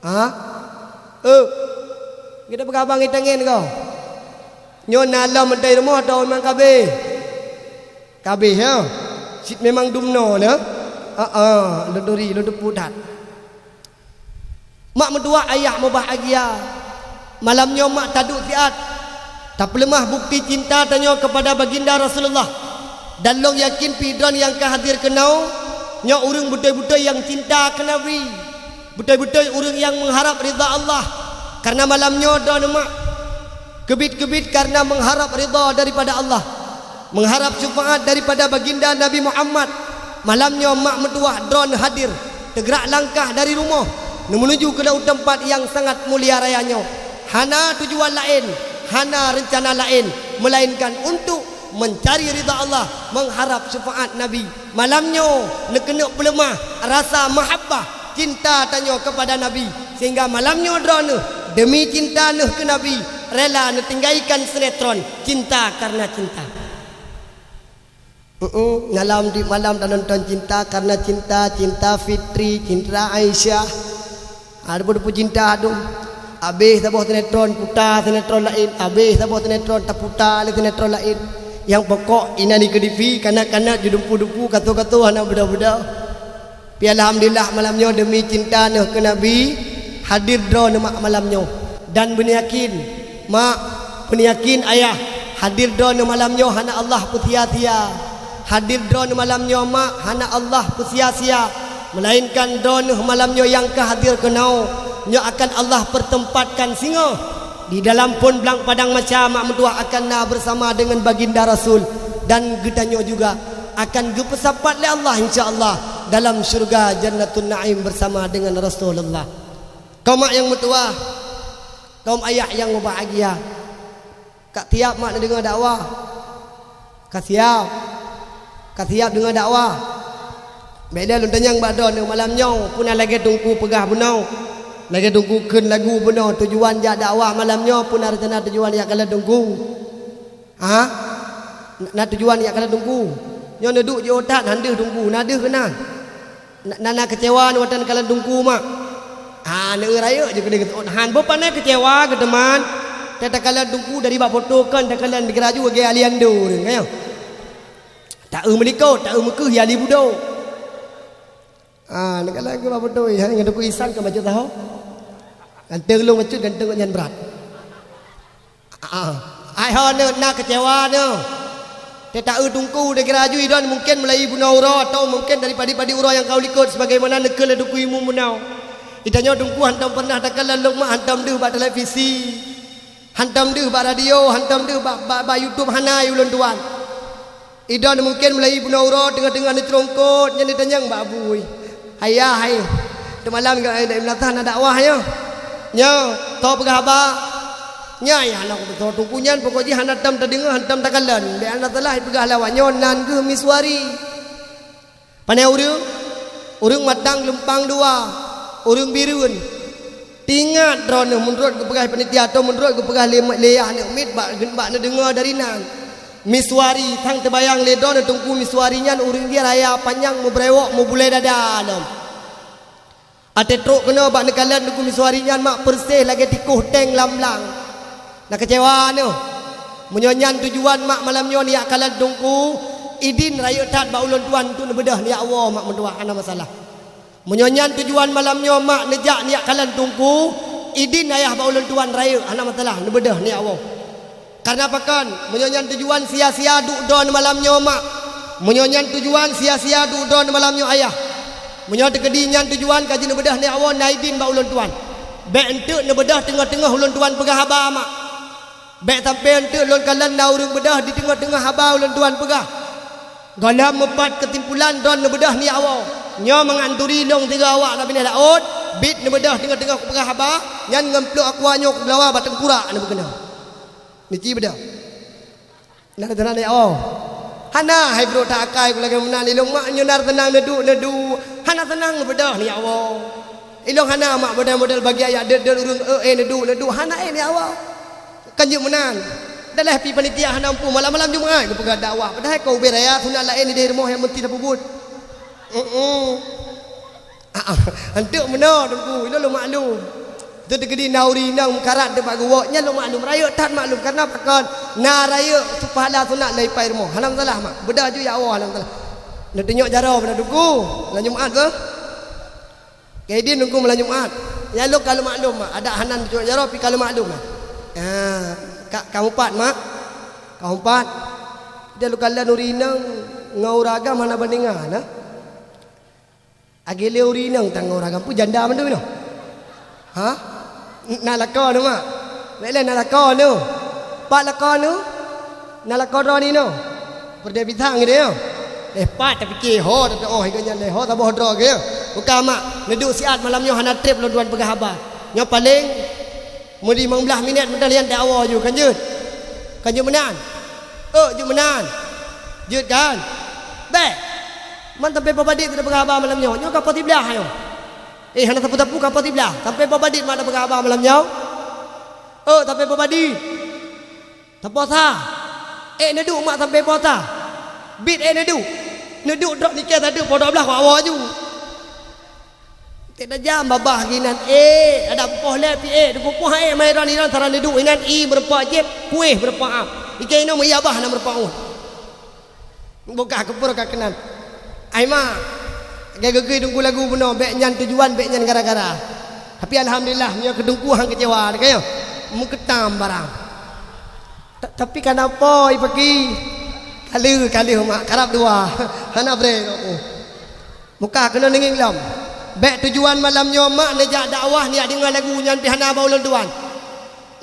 Ha? Eh, geutanyoe peugah abang itangen ko. Nyoe na lom mantong i rumoh atawa memang ka abéh? Ka abéh, ya? Cit memang dumnoe, ya? Ah, ah, lôn turi, lôn teupeu that. Mak meutuwah, ayah mubahgia, malam nyoe mak taduek siat, tapeuleumah bukti cinta tanyoe kepada Baginda Rasulullah. Dan lôn yakin pih droeneuh nyang ka hadir keunoe, nyoe ureuëng beutôi-beutôi nyang cinta keu Nabi, beutôi-beutôi ureuëng nyang mengharap ridha Allah. Karena malam nyoe droeneuh mak keubiet-keubiet karena mengharap ridha daripada Allah, mengharap syafaat daripada Baginda Nabi Muhammad. Malam nyoe mak meutuwah droeneuh hadir, teugrak langkah dari rumoh, neumeunuju keu teumpat nyang sangat mulia raya nyoe. Hana tujuan laén, hana reuncana laén, meulainkan untuk mencari ridha Allah, mengharap syafaat Nabi. Malam nyoe neukeuneuk peuleumah rasa mahabbah, cinta tanyoe kepada Nabi, sehingga malam nyoe droeneuh demi cinta neuh keu Nabi rela neutinggaikan sinetron Cinta Karena Cinta. Heeh, malam di malam tanonton Cinta Karena Cinta, Cinta Fitri, Cinta Aisyah. Ha, debu-debu cinta tu. Abéh saboh sinetron, puta sinetron laén. Abéh saboh sinetron, taputa lé sinetron laén. Nyang pokok inan di kedipi, kanak-kanak judumpu-dumpu, kato-kato hana beudôh-beudôh. Pi alhamdulillah malam nyoe demi cinta neuh keu Nabi, hadir droeneuh mak malam nyoe. Dan beuneuyakin, mak, beuneuyakin ayah, hadir droeneuh malam nyoe hana Allah peusia-sia. Hadir droeneuh malam nyoe mak, hana Allah peusia-sia. Melainkan droeneuh malam nyoe nyang ka hadir keunoe, nyoe akan Allah peuteumpatkan singoh di dalam phon blang padang mahsyar mak meutuwah akan na bersama dengan Baginda Rasul, dan geutanyoe juga akan geupeusapat lé Allah, insya Allah, dalam syurga Jannatun Naim bersama dengan Rasulullah. Kaum mak nyang meutuwah, kaum ayah nyang mubahgia, ka siap mak neudeungoe dakwah? Ka siap? Ka siap deungoe dakwah? Bék lé lôn tanyong bak droeneuh malam nyoe, peue na lagée Teungku peugah bunoe, lagée Teungku kheun lagu bunoe, tujuan jak dakwah malam nyoe, peue na reuncana tujuan jak kalon Teungku? Ha? Na, na tujuan jak kalon Teungku? Nyoe neuduek jiôh that, han deuh Teungku, na deuh keunan? Na, na, na keucewa neuh watée neukalon Teungku mak? Ha, neueu rayeuk jih keudeh geuseuôt. Han, boh pane keucewa geuh teuma. Takalon Teungku dari bak poto kon takalon di geuraju lagée Aliando ureuëng, ka nyoe. Taeu meulikot, taeu meukeue ya li budok. Ha, neukalon keu bak poto, ya, ngon Teungku Ihsan ka bacut taho. Ganteng lôn bacut, ganteng nyan brat. Ah, ai ho neuh na keucewa neuh. Teuta-eu teungku, dikira aju idon mungken meulayi bunoe uroe atawa mungken dari padi-padi uroe nyang ka u likot, sebagaimana neukheun lé Teungku Imum bunoe. Geutanyoe teungku hantom pernah takalon lôn mak hantom deuh bak televisi, hantom deuh bak radio, hantom deuh bak, bak, bak YouTube, hana ulôn tuan. Idon mungken meulayi bunoe uroe teungoh-teungoh neucurongkot nyan neutanyong bak bui. Ayah hai, teumalam ngon Ayah Meunasah na dakwah nyoe. Nyoe, toh peugah haba. Nyan, ya, aneuk beutôi teungku nyan pokok jih hana tom tadeungoe, hana tom takalon. Bék hana salah peugah lawak nyoe nan geuh Miswari. Pane ureuëng? Ureuëng Matang Lumpang Dua, ureuëng Bireuen. Teuingat droeneuh meunurot geupeugah panitia atau meunurot geupeugah lé, lé yah aneuk miet bak, bak neudeungoe dari nan. Miswari, sang teubayang lé droeneuh teungku Miswari nyan ureuëng jih raya panyang meubrewok meubulée dada lom. Até trok keunoe bak neukalon teungku Miswari nyan mak peureséh lagée tikoh teng lam blang. Na keucewa neuh. Meunyoe nyan tujuan mak malam nyoe neujak kalon teungku, idin rayeuk that bak ulôn tuan untuk neubeudôh neujak woe mak meutuah hana masalah. Meunyoe nyan tujuan malam nyoe mak neujak neujak kalon teungku, idin ayah bak ulôn tuan rayeuk hana masalah neubeudôh neujak woe. Kareuna pakon, meunyoe nyan tujuan sia-sia duek droeneuh malam nyoe mak. Meunyoe nyan tujuan sia-sia duek droeneuh malam nyoe ayah. Meunyoe teukeudi nyan tujuan ka jeuet neubeudôh neujak woe na idin bak ulôn tuan. Bék eunteuk neubeudôh teungoh-teungoh ulôn tuan peugah haba mak. Bék sampoe eunteuk lôn kalon na ureuëng beudôh di teungoh-teungoh haba ulôn tuan peugah. Gohlom meupat keusimpulan droeneuh neubeudôh neujak woe. Nyoe mangat turi lôn tiga awak na binéh laôt, biet neubeudôh teungoh-teungoh kupeugah haba, nyan ngon pluek aqua nyoe kuglawa bak teungkurak neubeudôh. Neuci beudôh. Na seunang neujak woe? Hana, hai brok that akai ku lagée meunan ilong mak nyoe na seunang neuduek-neuduek. Hana seunang neubeudôh neujak woe. Ilong hana mak model-model bagi ayah deuet-deuet ureuëng, eh, eh, neuduek-neuduek. Hana, eh, neujak woe. Kan jeuet meunan. Dalah pih panitia hana muphom malam-malam Jumat geupeugah dakwah. Padahai ka ubé raya sunat laén ideh rumoh nyang meunti tapeubuet. Heeh. Ah, ah, eunteuk meunoe teungku, ilôn lôn maklum. Teukeudi na ureuëng inong meukarat teuh bak geuwoe, nyan lôn maklum, rayeuk that maklum, kareuna pakon na rayeuk su pahala sunat lé ipai rumoh. Hana masalah mak. Beudôh ju ya Allah, hana masalah. Neutunyok jaroe bak teungku, lam Jumat beuh. Keu idin teungku malam Jumat. Nyan lôn ka lôn maklum mak, adak hana neutunyok jaroe pih ka lôn maklum mak. Ah, ka, ka meupat mak. Ka meupat. Dia lôn kalon ureuëng inong ngon ureuëng agam hana bandingan nah. Lagée lé ureuëng inong tanggong ragam peue janda mandum nyoe? Ha? Na lakoe nyoe mak? Bék lé na lakoe nyoe. Pat lakoe nyoe? Na lakoe droe nyoe? Peureudée pisang geude nyoe? Eh pat tapike ho tateuoh igo nyan lé ho saboh droe geuh. Buka mak, neuduek siat malam nyoe hana treb lôn tuan peugah haba. Nyoe paleng Meuri limong blaih minét meudan nyan teuwoe ju, kan jeuet? Kan jeuet meunan? Ôk, jeuet meunan? Jeuet kan? Bék! Man sampoe poh padit tapeugah haba malam nyoe. Nyoe ka poh siblaih nyoe. Eh, hana sapeue-sapeue ka poh siblaih. Sampoe poh padit mak tapeugah haba malam nyoe. Ôk, sampoe poh padit. Tapoh sa. Eh, neuduek mak sampoe poh sa. Bit eh neuduek. Neuduek droe nike sadeue poh dua blaih keu awai ju. Tek tajam babah ginan, eh, ada poh lé pi, eh, dipeupoh, eh, mai ron inan saran duek inan, i meureupak jép, kuéh meureupak am. Ike inoe meuiya bah na meureupak ueh. Bukah keupur ka keunan. Ai ma, lagée geugui teungku lagu bunoe, bék nyan tujuan, bék nyan gara-gara. Tapi alhamdulillah, meunyoe keu teungku hang keucewa, ka nyoe. Meukeutam barang. Ta-, tapi kana poi paki. Kaleue, kaleue mak, karab dua. Hana bre kok. Muka keunoe neungieng lom. Bék tujuan malam nyoe mak neujak dakwah neujak deungoe lagu nyan pih hana bak ulôn tuan.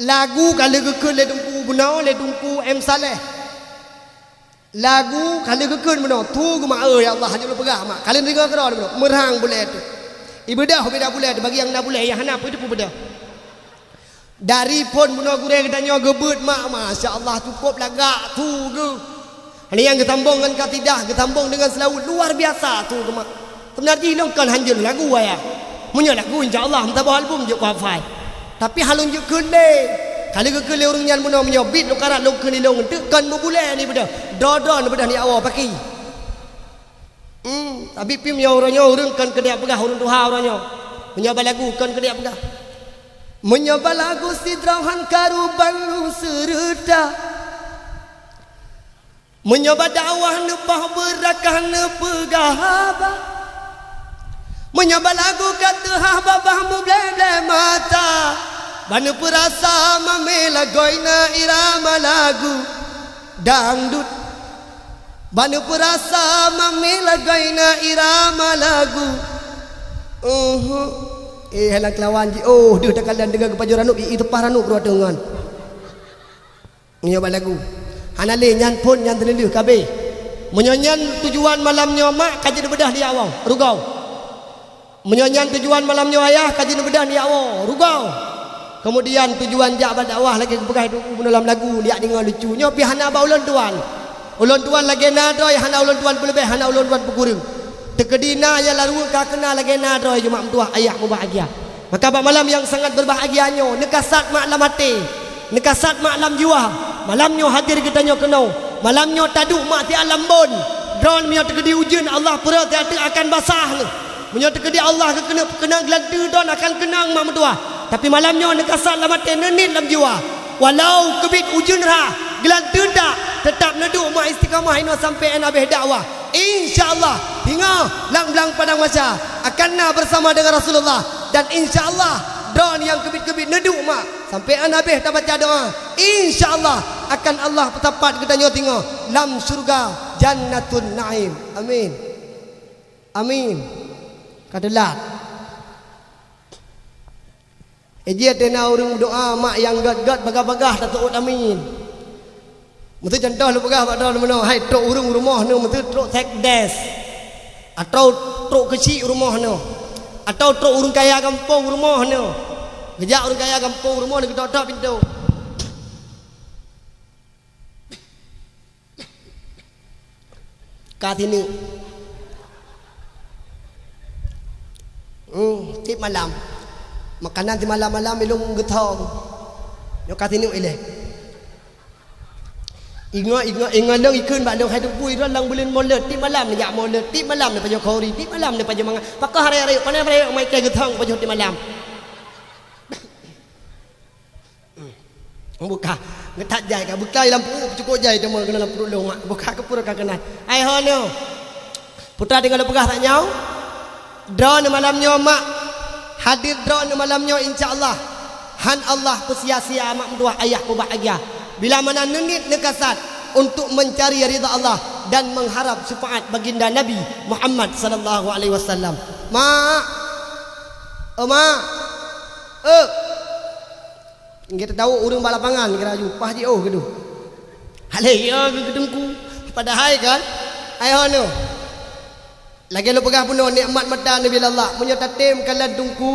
Lagu ka lheueh geukheun lé Teungku bunoe, lé Teungku M Saleh. Lagu ka lheueh geukheun bunoe, tu geumak, "Eh, ya Allah, hana lôn peugah mak." Ka lheueh deungoe keudroe bunoe, meurang bulée teuh. Ibeudôh beda bulée teuh, bagi nyang na bulée, nyang hana peue teupeu beudôh. Dari phon bunoe gurée geutanyoe geubeuet mak, masya Allah, cukôp lagak su geuh. Hana nyang geusambong ngon kasidah, geusambong deungon seulaweuet, luar biasa su geuh mak. Seubeuna jih lôn kon hanjeuet lagu ayah. Meunyoe lagu, insya Allah, meusaboh album jeuet kuhafai. Tapi han lôn jeuet kheun lé. Ka lheueh geukheun lé ureuëng nyan bunoe, meunyoe bit lôn karat lôn kheun lé lôn, eunteuk kon meubulée ni beudôh. Droe-droe ni beudôh ni awai paki. Hmm, tapi pih meunyoe uroe nyoe ureuëng kon keuneuk peugah ureuëng tuha uroe nyoe. Meunyoe balagu kon keuneuk peugah. Meunyoe balagu sidroe han karu ban lôn seureuta. Meunyoe bak dakwah neupoh beurakah neupeugah haba. Meunyoe balagu ka teuhah babah muble-ble mata. Ban neupeurasa mamé lagoina irama lagu dangdut. Bak neupeurasa mami lagoina irama lagu. Uhu. Eh, hana keulawan jih. Oh, deuh takalon deungon geupajoh ranub, i, i teupah ranub rot teungon. Nyoe bak lagu. Hana lé nyan phon nyan teuleuh kabeh. Meunyoe nyan tujuan malam nyoe mak ka jeuet beudôh di awai, rugoe. Meunyoe nyan tujuan malam nyoe ayah ka jeuet beudôh di awai, rugoe. Keumudian tujuan jak bak dakwah lagée geupeugah Teungku bunoe lam lagu, jak deungoe lucu. Nyoe pih hana bak ulôn tuan. Ulôn tuan lagée na droe hana ulôn tuan peuleubeh, hana ulôn tuan peukureueng. Teukeudi na nyang lalu ka keuna lagée na droe jeuet mak meutuah ayah mubahgia. Maka bak malam nyang sangat beubahgia nyoe, neukasat mak lam até, neukasat mak lam jiwa. Malam nyoe hadir geutanyoe keunoe. Malam nyoe taduek mak siat lam bon. Droeneuh meunyoe teukeudi ujeuen Allah peureuet siat teuk akan basah neuh. Meunyoe teukeudi Allah geukeuneuk keuneuk geulanteue droeneuh akan keunong mak meutuah. Tapi malam nyoe neukasat lam até, neuniet lam jiwa. Walau keubiet ujeuen rhah, geulanteue that, teutab neuduek mak istiqamah inoe sampoe 'an abéh dakwah. Insya Allah, singoh lam blang padang mahsyar akan na beusama deungon Rasulullah, dan insya Allah droeneuh nyang keubiet-keubiet neuduek mak sampoe 'an abéh tabaca doa. Insya Allah akan Allah peusapat geutanyoe singoh lam syeuruga Jannatun Naim. Amin. Amin. Ka teulat. Eh, jih ateueh na ureuëng meudoa mak nyang gét-gét bagah-bagah taseuôt amin. Meuseu contoh lôn peugah bak droeneuh meunoe, hai trok ureuëng rumoh neuh meuseu trok sekdes, atawa trok keuchik rumoh neuh, atawa trok ureuëng kaya gampông rumoh neuh. Geujak ureuëng kaya gampông rumoh neuh geutok-tok pintoe. Ka sineuk. Hmm, tiep malam. Makanan simalam-malam ilôn geuthom. Nyoe ka sineuk ilée. Ingat, ingat, ingat lôn ikheun bak lôn hai Teungku Idris lam buleuen Maulud. Tiep malam neujak Maulud, tiep malam neupajoh khauri, tiep malam neupajoh mangat. Pakon hari-hari, pane hari-hari mai keu geuthom pajoh tiep malam. Buka. Geutat jai ka. Buka lam peuet, cukôp jai teuma keunan lam peuet lôn, mak. Buka keupeue ka keunan. Ai ho nyoe. Putra tinggai lôn peugah that nyoe. Droeneuh malam nyoe, mak. Hadir droeneuh malam nyoe, insya Allah. Han Allah peusia-sia mak meutuah ayah peubahgia. Bila mana neuniet neukasat untuk mencari ridha Allah dan mengharap syafaat baginda Nabi Muhammad sallallahu alaihi wasallam. Mak. Oh, mak. Eh. Nggak tahu ureuëng bak lapangan kira aju, pah jiôh keudu. Haleh, ya, keu Teungku. Padahai kan, ai ho nyoe. Lagée lôn peugah bunoe, nikmat mata Nabi Allah. Meunyoe tatem kalon Teungku,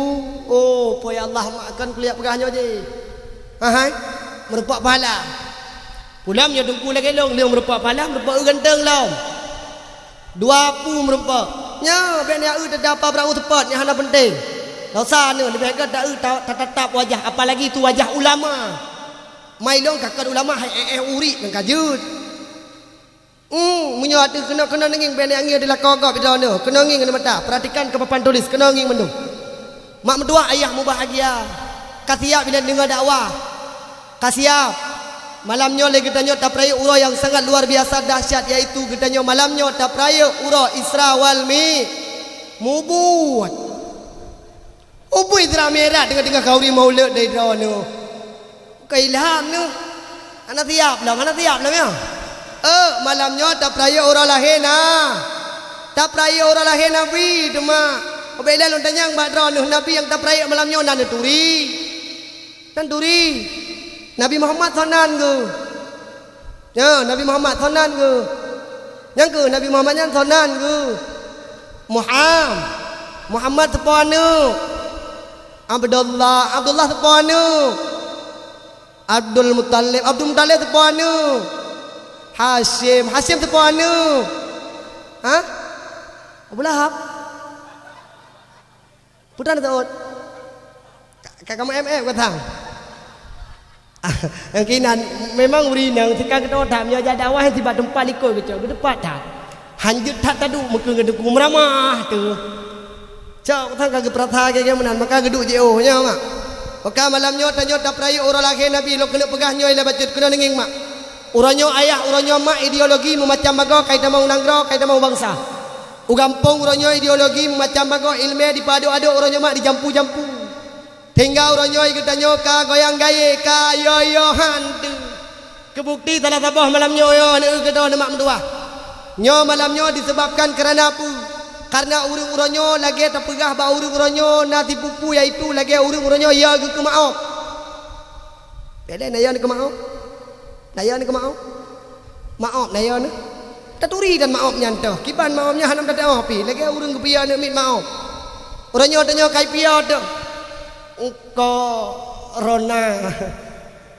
oh, po ya Allah, mak, kon kuliah peugah nyoe jih. Ha hai, meurumpok pahala. Pulam nyoe Teungku lagée lôn, lôn meurumpok pahala, meurumpok eu ganteng lom. Dua pu meurumpok. Nyoe, bék nyan eu teutab apa barang seupôt nyang hana peunteng. Dosa nyoe, leubeh gét ta-, ta-, tatatap wajah, apalagi tu wajah ulama. Mai lôn ka kon ulama, hai éh, éh, urik nyang ka jeuet. Hmm, meunyoe ateueh keunoe, keunoe neungieng bék nyan ngieng di lakoe gob droeneuh, keunoe ngieng di mata. Perhatikan keu papan tulis, keunoe ngieng mandum. Mak meutuah ayah mubahgia. Ka siap ilée deungoe dakwah. Ka siap. Malam nyoe lé geutanyoe tapeurayeuk uroe nyang sangat luar biasa dahsyat, yaitu geutanyoe malam nyoe tapeurayeuk uroe Isra wal Mi-, mubuet. Ubui Isra Mi'raj teungoh-teungoh khauri Maulud dari droeneuh. Ka ilham neuh. Hana siap lom, hana siap lom, ya. Eh, malam nyoe tapeurayeuk uroe lahé na. Tapeurayeuk uroe lahé Nabi teuma. Ubé ilée lôn tanyong bak droeneuh, Nabi nyang tapeurayeuk malam nyoe na neuturi. Nan turi. Nabi Muhammad soe nan geuh? Nyoe, Nabi Muhammad soe nan geuh? Nyang keuh Nabi Muhammad nyan soe nan geuh? Muham-, Muhammad soe po aneuk? Abdullah, Abdullah soe po aneuk? Abdul Muttalib, Abdul Muttalib soe po aneuk? Hasyim, Hasyim soe po aneuk? Ha? Abu Lahab? Peue tan teuôt? Ka, ka, ka meu'èp-èp ka thang. Nyang kinan, memang ureueng inong, sika geutanyoe that, meunyoe jak dakwah, sibak teumpat likot geucok, geuteumpat that. Hanjeuet that taduek meukeue ngon teungku meuramah teuh. Cok, ka thang ka geupeurasa lagèe meunan, maka geuduek jiôh, nyo mak. Maka malam nyoe tanyoe tapeurayeuk uroe lahé Nabi, lôn keuneuk peugah nyoe lé bacut, keunoe neungieng mak. Uroe nyoe ayah, uroe nyoe mak, ideologi meumacam bagoe, ka itamong u nanggroe, ka itamong u bansa. U gampông uroe nyoe ideologi meumacam bagoe, ileumèe dipadôk-adôk uroe nyoe mak dijampu-jampu. Sehingga uroe nyoe geutanyoe ka goyang gayé, ka yo-yo han teuh. Keu bukti salah saboh malam nyoe, yo, aneuk geutanyoe neumak meutuwah. Nyoe malam nyoe disebabkan kareuna peue? Kareuna ureuëng uroe nyoe lagée tapeugah bak ureuëng uroe nyoe na sipupu, yaitu lagée ureuëng uroe nyoe ya geukeuma'ob. Bèk lé na ya neukeuma'ob. Na ya neukeuma'ob. Ma'ob na ya neu. Taturi dan ma'ob nyan toh. Kiban ma'ob nyan hana tateuoh pih. Lagée ureuëng geupiya aneuk miet ma'ob. Uroe nyoe tanyoe kai piya toh. Engko rona.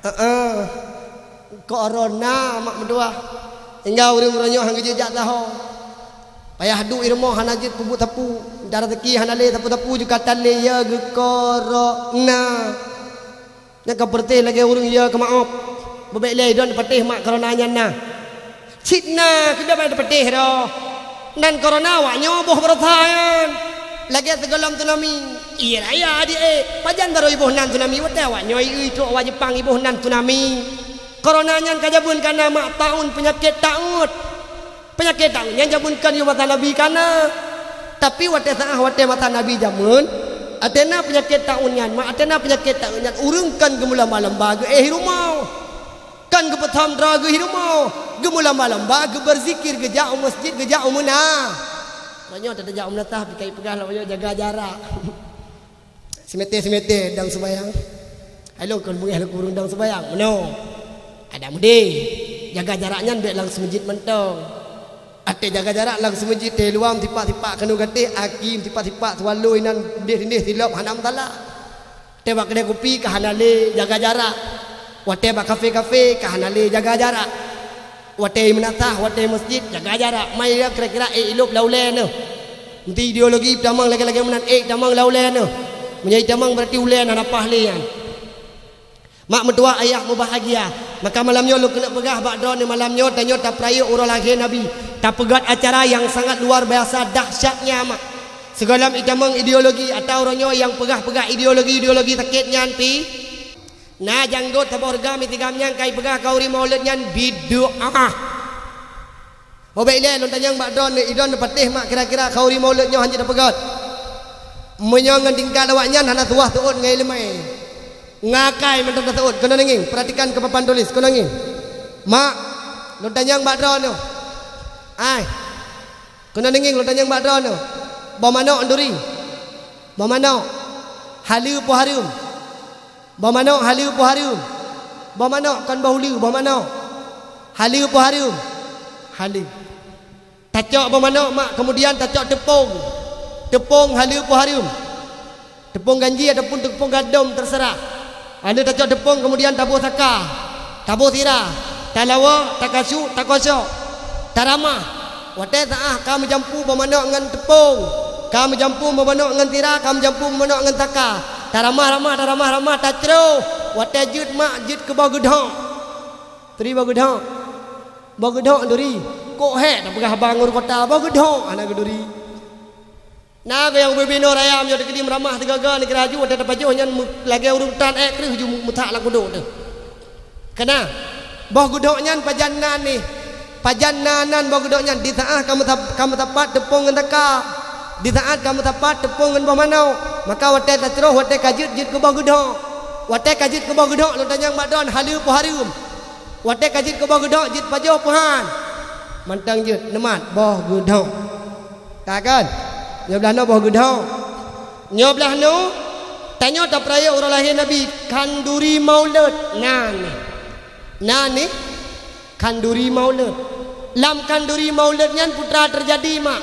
Heeh. Korona mak meutuah. Hingga ureuëng-ureuëng nyoe han geujak saho. Payah duek i rumoh hana jeuet peubuet sapeue. Dara teuki hana lé sapeue-sapeue jukatan lé ya geukorona. Nyang ka peureuté lagée ureuëng ya keuma'ob. Beubek lé idon patéh mak korona nyan na. Cit na, kiban ban teupatéh roh. Nan korona awak nyoe boh baroesa nyan. Lagée sigohlom tsunami. Iya raya adik eh, pajan barô iboh nan tsunami, watée awak nyoe ieu trok awak Jepang iboh nan tsunami. Korona nyan ka jabeun kana mak taun peunyakét taun. Peunyakét taun nyan jabeun kon yoh masa Nabi kana. Tapi watée saah watée masa Nabi jameun, atena peunyakét taun nyan mak, atena peunyakét taun nyan ureuëng kon geumeulamba-lamba geuéh i rumoh. Kan geupeutham droe geuh i rumoh, geumeulamba-lamba, geubeuzikir, geujak u masjid, geujak u meuna. Meunyoe tajak u meunasah, pih kai peugah lom nyoe jaga jarak. Simeté-simeté dang seumayang. Hai lôn kon beungéh lôn kureueng dang seumayang. Meunoe. Ada mudé. Jaga jarak nyan bèk lam seumeujid mantong. Até jaga jarak lam seumeujid, teuh luwam tipak-tipak keunoe gatéh, akim tipak-tipak tuwalôi nan deh-deh silop hana meusalah. Watée bak keudè kupi ka hana lé jaga jarak. Watée bak kafe-kafe ka hana lé jaga jarak. Watée meunasah, watée masjid jaga jarak. Mai kira-kira ék ilop lam ulée neuh. Meuti ideologi tamong lagée-lagée meunan ék tamong lam ulée neuh. Meunyoe tamong berarti ulée na napah lé nyan. Mak meutuah ayah mubahgia. Maka malam nyoe lôn keuneuk peugah bak droeneuh malam nyoe tanyoe tapeurayeuk uroe lahé Nabi. Tapeugét acara nyang sangat luar biasa dahsyatnya mak. Sigohlom itamong ideologi atawa uroe nyoe nyang peugah-peugah ideologi-ideologi sakét nyan pih. Na janggot saboh reugam itigam nyang kai peugah khauri maulud nyan bid'ah. Ho bèk ilée lôn tanyong bak droeneuh, idon patéh mak kira-kira khauri maulud nyoe hanjeuet tapeugét. Meunyoe ngon tingkat awaknyan hana tuwah teuôt ngon iéleumé. Ngakai mantong taseuôt, keunoe ngieng, perhatikan keu papan tulis, keunoe ngieng. Mak, lôn tanyong bak droeneuh. Ai. Keunoe ngieng lôn tanyong bak droeneuh. Boh manok nduri. Boh manok. Haleue peu hareuem. Boh manok haleue peu hareuem. Boh manok kon boh uleue, boh manok. Haleue peu hareuem. Haleue. Tacok boh manok mak, keumudian tacok teupông. Teupông haleue peu hareuem. Teupông ganji ataupun teupông gadom teuseurah. Hana tacok teupông keumudian taboh saka, taboh sira, talawok, takasuk, takosok, taramah. Watée saah ka meujampu boh manok ngon teupông, ka meujampu boh manok ngon sira, ka meujampu boh manok ngon saka. Taramah-ramah, taramah-ramah, tacroh. Watée jeuet mak, jeuet keu boh geudhok. Turi boh geudhok. Boh geudhok duri. Kok hék tapeugah haba ngon ureuëng kota, boh geudhok hana geuduri. Na keuh nyang ubé-bé inoe raya meunyoe teukeudi meuramah teugaga neugara ju watée tapajoh nyan meu-, lagée ureuëng tan ék kreueh ju meuthak lam kudok teuh. Keuna, boh geudhok nyan pajan na nih, pajan na nan boh geudhok nyan, di saát ka meusa-, ka meusapat teupông ngon saka, di saát ka meusapat teupông ngon boh manok, maka watée tacroh watée ka jeuet, jeuet keu boh geudhok. Watée ka jeuet keu boh geudhok, lôn tanyong bak droen haleue peu hareuem. Watée ka jeuet keu boh geudhok, jeuet pajoh peu han. Mantong jeuet, neumat boh geudhok. Ka kan? Nyoe blaih nyoe boh geudhok. Nyoe blaih nyoe, tanyoe tapeurayeuk uroe lahé Nabi, khanduri maulud. Na nih. Na nih, khanduri maulud. Lam khanduri maulud nyan peue teujadi, mak.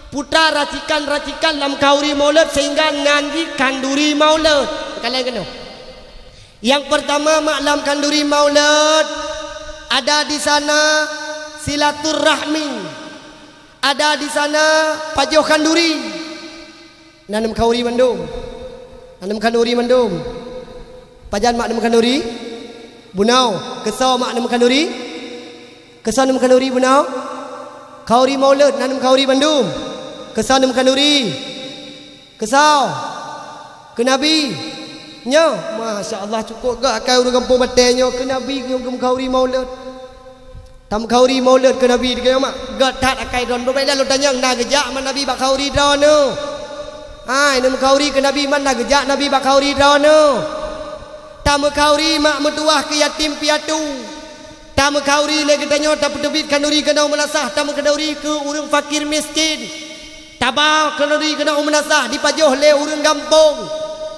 Peue racikan-racikan lam khanduri maulud sehingga nan jih khanduri maulud. Ka laén keunoe. Nyang peurtama, mak, lam khanduri maulud, ada di sana silaturahmi. Ada di sana pajoh khanduri. Na nem khanduri mandum. Na nem khanduri mandum. Pajan mak nem khanduri? Bunoe. Keusoe mak nem khanduri? Keusoe nem khanduri bunoe? Khanduri maulud na nem khanduri mandum. Keusoe nem khanduri? Keusoe? Keu Nabi? Nyoe, masya Allah, cukôp gét akai ureuëng gampông batée nyoe keu Nabi nyoe geumeukauri maulud. Tameukauri maulud keu Nabi teuka nyoe mak, gét that akai droeneuh. Bèk lé lôn tanyong na geujak mak Nabi bak kauri droeneuh? Hai, neumeukauri keu Nabi mak na geujak Nabi bak kauri droeneuh? Tameukauri mak meutuwah keu yatim piatu. Tameukhanduri lé geutanyoe, tapeuteubiet khanduri keunoe meunasah, tameukhanduri keu ureuëng fakir miskin. Taba khanduri keunoe meunasah, dipajoh lé ureuëng gampông,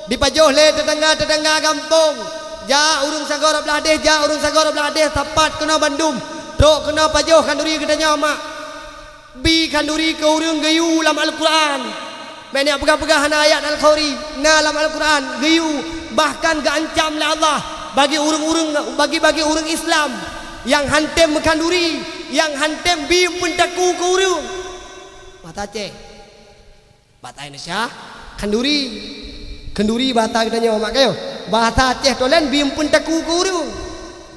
dipajoh lé teutangga-teutangga gampông. Jak ureuëng sagoe rot blaih déh, jak ureuëng sagoe rot blaih déh, sapat keunoe bandum. Trok keunoe pajoh khanduri geutanyoe mak. Bi khanduri keu ureuëng geuyue lam Al-Quran. Meunyoe peugah-peugah hana ayat Al-Khanduri, na lam Al-Quran geuyue, bahkan geuancam lé Allah bagi ureuëng-ureuëng, bagi-bagi ureuëng Islam nyang hántom meukhanduri, nyang hántom bi peuntaku keu ureuëng. Bahasa Aceh. Bahasa Indonesia, khanduri. Khanduri bahasa geutanyoe mak kayong. Bahasa Aceh tolen bi peuntaku keu ureuëng.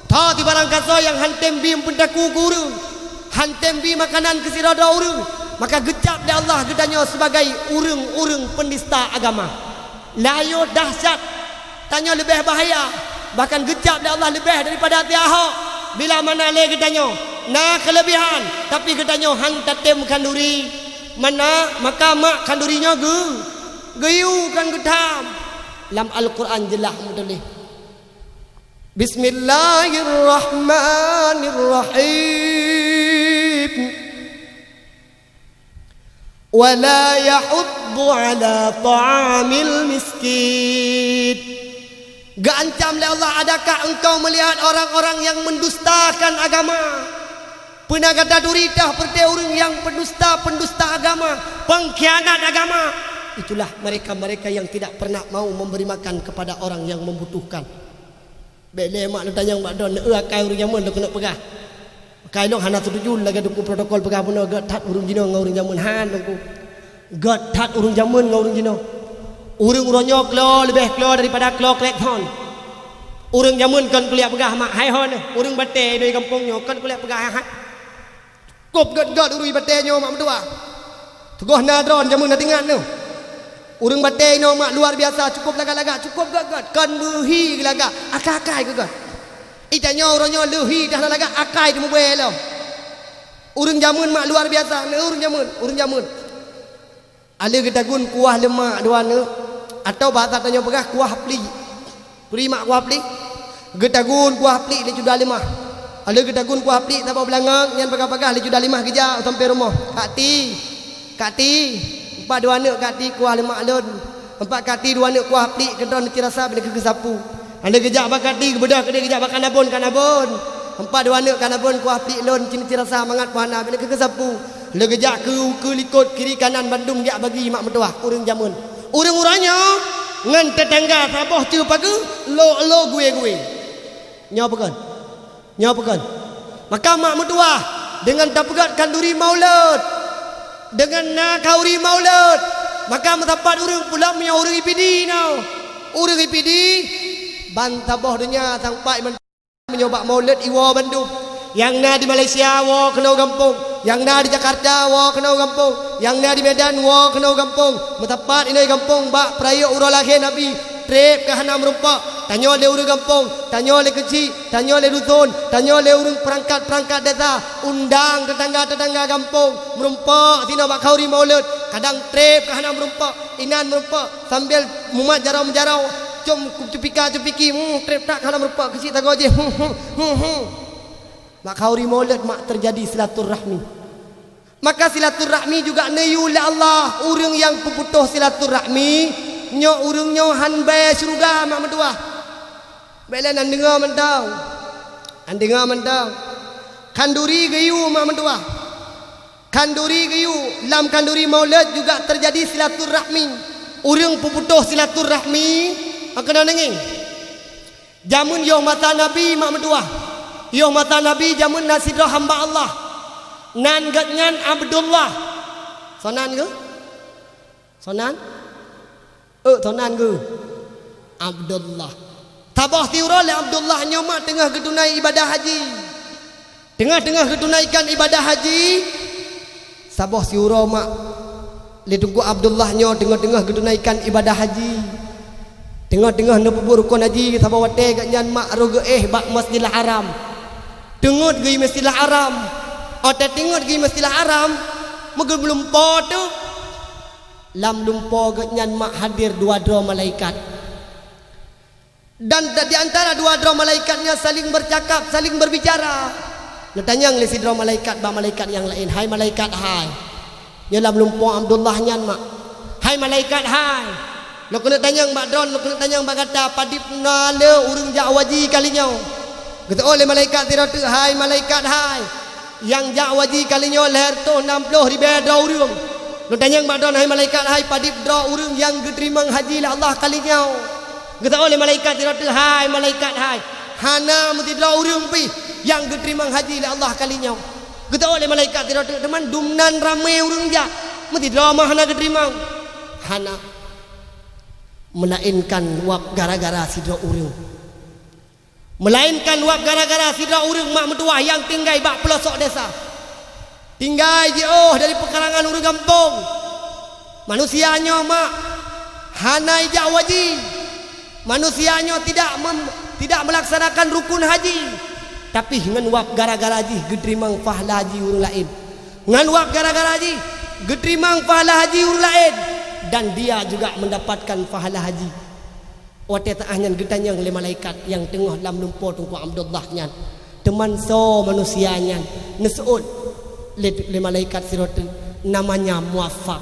Tho tibarang kasoe nyang hántom bi peuntaku keu ureuëng, hántom bi makanan keu sidroe-droe ureuëng, maka geucap lé Allah geutanyoe sibagai ureuëng-ureuëng peunista agama. Layoe dahsyat, tanyoe leubeh bahaya, bahkan geucap lé Allah leubeh daripada si Ahok. Bila mana lé geutanyoe na keuleubihan, tapi geutanyoe hán tatem khanduri. Mana maka mak khanduri nyoe geu-, geuyue kon geutam. Lam Al-Quran jeulaih meutuléh. Bismillahirrahmanirrahim. Wa la yahuddu ala ta'amil miskin. Geuancam lé Allah, adakah engkau melihat orang-orang yang mendustakan agama? Peuna gata turi tah peureuté ureuëng nyang pendusta-pendusta agama, pengkhianat agama? Itulah mereka-mereka yang tidak pernah mau memberi makan kepada orang yang membutuhkan. Bék lé mak neutanyong bak droe, neu akai ureuëng jameun lôn keuneuk peugah. Akai lôn hana setuju lagée teungku protokol peugah bunoe, gét that ureuëng jinoe ngon ureuëng jameun, han teungku. Gét that ureuëng jameun ngon ureuëng jinoe. Ureuëng uroe nyoe klo leubeh klo daripada klo klekson. Ureuëng jameun kon kuliah peugah mak hai hon, ureuëng batée di gampông nyoe kon kuliah peugah hai. Cukôp gét-gét ureuëng batée nyoe mak meutuwah. Teungoh na droe jameun na teuingat nyoe. Ureuëng batée nyoe mak luar biasa, cukôp lagak-lagak, cukôp gét-gét, kon meuhi lagak, akai-akai gét-gét. Ita nyoe uroe nyoe leuhi dah lagak akai teumeubée lom. Ureuëng jameun mak luar biasa, neu ureuëng jameun, ureuëng jameun. Aleuh geutagun kuah leumak dua neuk, atau bahasa tanyoe peugah kuah plik. Turi mak kuah plik? Geutagun kuah plik lé cuda leumah. Aleuh geutagun kuah plik saboh beulangöng, nyan paga-paga lé cuda leumah geujak sampoe rumoh. Kak Ti, Kak Ti, empat dua neuk Kak Ti kuah leumak lôn. Empat Kak Ti dua neuk kuah plik keudroe neuci rasa bak neuk keu sapu. Aleuh geujak bak Kak Ti, geubeudôh keudeh geujak bak Kak Nabon, Kak Nabon. Empat dua neuk Kak Nabon kuah plik lôn ci neuci rasa mangat pih hana bak neuk keu sapu. Lé geujak keu, keu likot kiri kanan bandum geujak bagi mak meutuwah ureuëng jameun. Ureuëng uroe nyoe ngon teutangga saboh teue pageue lo-lo gue-gue. Nyoe peue kon? Nyoe peue kon? Maka mak meutuwah deungon tapeugét khanduri maulud, deungon na khanduri maulud, maka meusapat ureuëng pulang meunyoe ureuëng I P D nyoe. Ureuëng I P D ban saboh donya sang pat Meunyoe bak maulud iwoe bandum. Nyang na di Malaysia woe keunoe gampông, nyang na di Jakarta woe keunoe gampông, nyang na di Medan woe keunoe gampông. Meusapat inong gampông bak peurayok uroe lahé Nabi, treb ka hana meurumpok. Tanyoe lé ureuëng gampông, tanyoe lé keuchik, tanyoe lé duson, tanyoe lé ureuëng peurangkat-peurangkat desa, undang teutangga-teutangga gampông meurumpok sinoe bak khanduri maulud. Kadang treb ka hana meurumpok, inan meurumpok sambil mumat jaroe-jaroe. Com cupika-cupiki, hmm, treb that hana meurumpok keuchik sagoe jih. Hmm, hmm, hmm, hmm. Bak khanduri maulud mak teujadi silaturahmi. Maka silaturahmi juga neuyue lé Allah. Ureuëng nyang peuputôh silaturahmi, nyoe ureuëng nyoe han bée syeuruga mak meutuwah. Bék lé nan deungoe mantong. Nan deungoe mantong. Khanduri geuyue mak meutuwah. Khanduri geuyue, lam khanduri maulud juga teujadi silaturahmi. Ureuëng peuputôh silaturahmi, maka na neungieng. Jameun yoh masa Nabi mak meutuwah. Yoh masa Nabi jameun na sidroe hamba Allah. Nan geuhnyan Abdullah. Soe nan geuh? Soe nan? Ök, soe nan geuh? Abdullah. Saboh siuroe lé Abdullah nyoe mak teungoh geutunai ibadah haji. Teungoh-teungoh geutunaikan ibadah haji, saboh siuroe mak lé Teungku Abdullah nyoe teungoh-teungoh geutunaikan ibadah haji. Teungoh-teungoh neupeubuet rukon haji, saboh watée geuhnyan mak rhot geuéh bak Masjidil Haram. Teungeut geuh Masjidil Haram. Óh teungeut geuh Masjidil Haram, meugeumeuleum po teuh. Lam lumpo geuhnyan mak hadir dua droe malaikat. Dan di antara dua droe malaikat nyan saling bercakap, saling berbicara. Neutanyong lé sidroe malaikat bak malaikat nyang laén, "Hai malaikat hai." Nyoe lam lumpoe Abdullah nyan mak. "Hai malaikat hai." Lôn keuneuk tanyong bak droe, lôn keuneuk tanyong bak gata, padib na le ureuëng jak haji kali nyoe? Geuteuôt lé malaikat sidroe teuk, "Hai malaikat hai." Nyang jak haji kali nyoe lhèe reutôh nam ploh ribèe droe ureuëng. Lôn tanyong bak droe, "Hai malaikat hai, padib droe ureuëng nyang geuteurimong haji lé Allah kali nyoe?" Geuteuôt lé malaikat sidroe teuk, "Hai malaikat hai, hana meusidroe ureuëng pih nyang geuteurimong haji lé Allah kali nyoe." Geuteuôt lé malaikat sidroe teuk, "Teuma dumnan ramé ureuëng jak, meusidroe mah hana geuteurimong?" Hana. Meulaénkan wab gara-gara sidroe ureuëng. Meulaénkan wab gara-gara sidroe ureuëng mak meutuwah nyang tinggai bak peulosok desa. Tinggai jiôh dari peukarangan ureuëng gampông. Manusia nyoe mak hana ijak haji. Manusia nyoe tidak mem-, tidak melaksanakan rukun haji. Tapi ngon wab gara-gara jih geuteurimong pahala haji ureuëng laén. Ngon wab gara-gara jih geuteurimong pahala haji ureuëng laén. Dan dia juga mendapatkan pahala haji. Watée teu'ah nyan geutanyong lé malaikat nyang teungoh lam lumpoe Teungku Abdullah nyan, "Teuma soe manusia nyan?" Neuseuôt lé, lé malaikat sidroe teuk, "Namanya Muwafaq."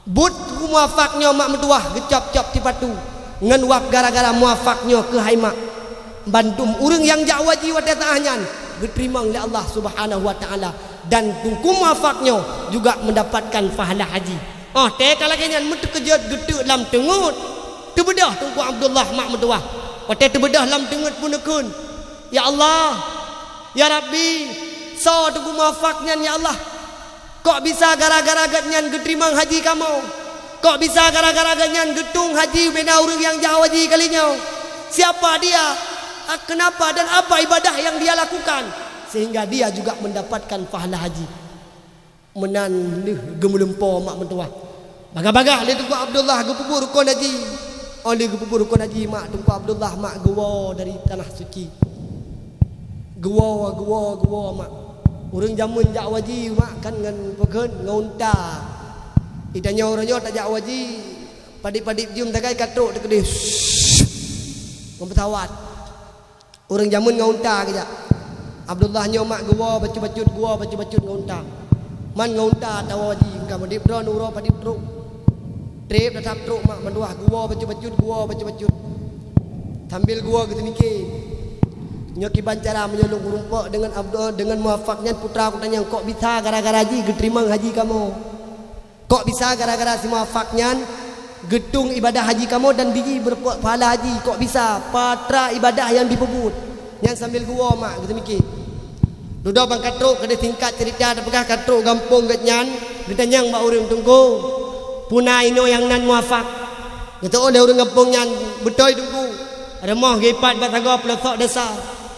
Buet Teungku Muwafaq nyoe mak meutuwah geucop-cop sipatu ngon wab gara-gara Muwafaq nyoe keuhai mak. Bandum ureuëng nyang jak haji watée teu'ah nyan geuteurimong lé Allah Subhanahu wa Taala, dan Teungku Muwafaq nyoe juga mendapatkan pahala haji. Óh tée ka lagée nyan meuteukeujot geuteuk lam teungeut, teubeudôh Teungku Abdullah mak meutuwah. Watée teubeudôh lam teungeut peuneukheun, "Ya Allah, ya Rabbi, soe Teungku Muwafaq nyan ya Allah? Kok bisa gara-gara geuhnyan geuteurimong haji kamoe? Kok bisa gara-gara geuhnyan geutueng haji ubena ureuëng nyang jak haji kali nyoe? Siapa dia? Kenapa dan apa ibadah yang dia lakukan sehingga dia juga mendapatkan pahala haji?" Meunan lheueh geumeulumpoe mak meutuwah. Bagah-bagah lé Teungku Abdullah geupeubuet rukon haji. Óh lheueh geupeubuet rukon haji mak, Teungku Abdullah mak geuwoe dari Tanah Suci. Geuwoe, geuwoe, geuwoe mak. Ureuëng jameun jak haji mak kan ngon peukheun ngon unta. Geutanyoe uroe nyoe tajak haji, padib-padib jeuem sagai ka trok teukeudeh. Ngon peusawat. Ureuëng jameun ngon unta geujak. Abdullah nyoe mak geuwoe bacut-bacut, geuwoe bacut-bacut ngon unta. Man ngon unta tawoe haji, ka meudeb droe uroe padib trok. Treb that trok mak meutuwah geuwoe bacut-bacut, geuwoe bacut-bacut. Sambil geuwoe geuteumike, "Nyoe kiban cara meunyoe lôn kurumpok deungon Abdul, deungon Muwafaq nyan putra kutanyong, kok bisa gara-gara jih geuteurimong haji kamoe?" Kok bisa gara-gara si Muwafaq nyan geutueng ibadah haji kamoe dan biji beureupat pahala haji? Kok bisa patra ibadah nyang jipeubuet? Nyan sambil geuwoe mak geuteumike. Dudoe ban ka trok keudeh singkat ceurita teupeugah ka trok gampông geuhnyan, geutanyong bak ureuëng, "Teungku, peue na inoe nyang nan Muwafaq?" Geuteuôt lé ureuëng gampông nyan, "Beutôi Teungku, rumoh geuipat bak sagoe peulosok desa.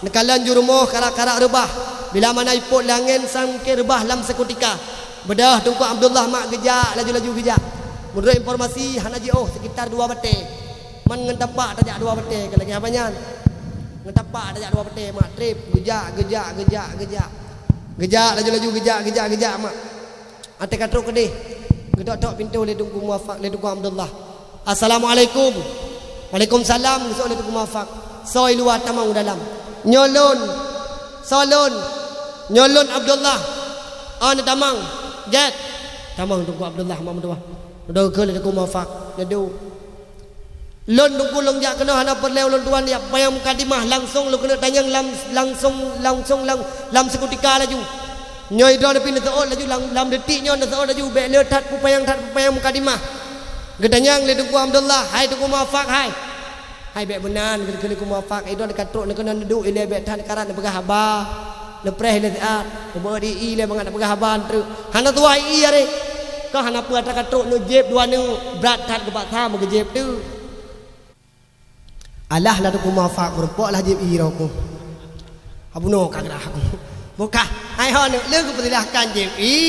Neukalon ju rumoh karak-karak reubah, bila mana ipot lé angén sampoe reubah lam seukutika." Beudôh Teungku Abdullah mak geujak laju-laju geujak. Meunurot informasi hana jiôh sekitar dua batée. Man ngon tapak tajak dua batée ka lagée haba nyan. Ngon tapak tajak dua batée mak treb geujak, geujak, geujak, geujak. Geujak laju-laju geujak, geujak, geujak mak. Watée ka trok keudeh, geutok-tok pintoe lé Teungku Muwafaq, lé Teungku Abdullah. "Assalamualaikum." "Waalaikumsalam," geuseuôt lé Teungku Muwafaq. "Soe i luwa tamong u dalam?" "Nyoe lôn." "Soe lôn?" "Nyoe lôn Abdullah." "Oh, neutamong." "Gét." Tamong Teungku Abdullah mak meutuwah. Neuduek keu lé Teungku Muwafaq. Neuduek. "Lôn Teungku lôn jak keunoe hana peureulée ulôn tuan jak peupanyang mukadimah, langsong lôn keuneuk tanyong lam, langsong, langsong lam, lam seukutika laju. Nyoe droe pih neuseuôt laju lam, lam detik nyoe neuseuôt laju, bék le that peupanyang, that peupanyang mukadimah." Geutanyong lé Teungku Abdullah, "Hai Teungku Muwafaq hai." "Hai bék meunan," geukheun lé Teungku Muwafaq, "Droe ka trok neukeunoe neuduek ilée bék that neukarat neupeugah haba. Neupreh ilée siat, neubeuet ie-ie ilée mangat neupeugah haba treuk. Hana tuwah ie-ie aré. Kah hana peue atra ka trok neujieb dua neuk, brat that geupaksa meugeujeb teuk." Alah laju Teungku Muwafaq meurumpok lah jieb ie roh ku. Abunoe ka geurah aku. Bukah, hai ho neuk lé geupeusilahkan jieb ie.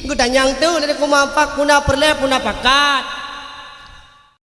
Geutanyong teuk lé Teungku Muwafaq peue na peureulée peue na pakat.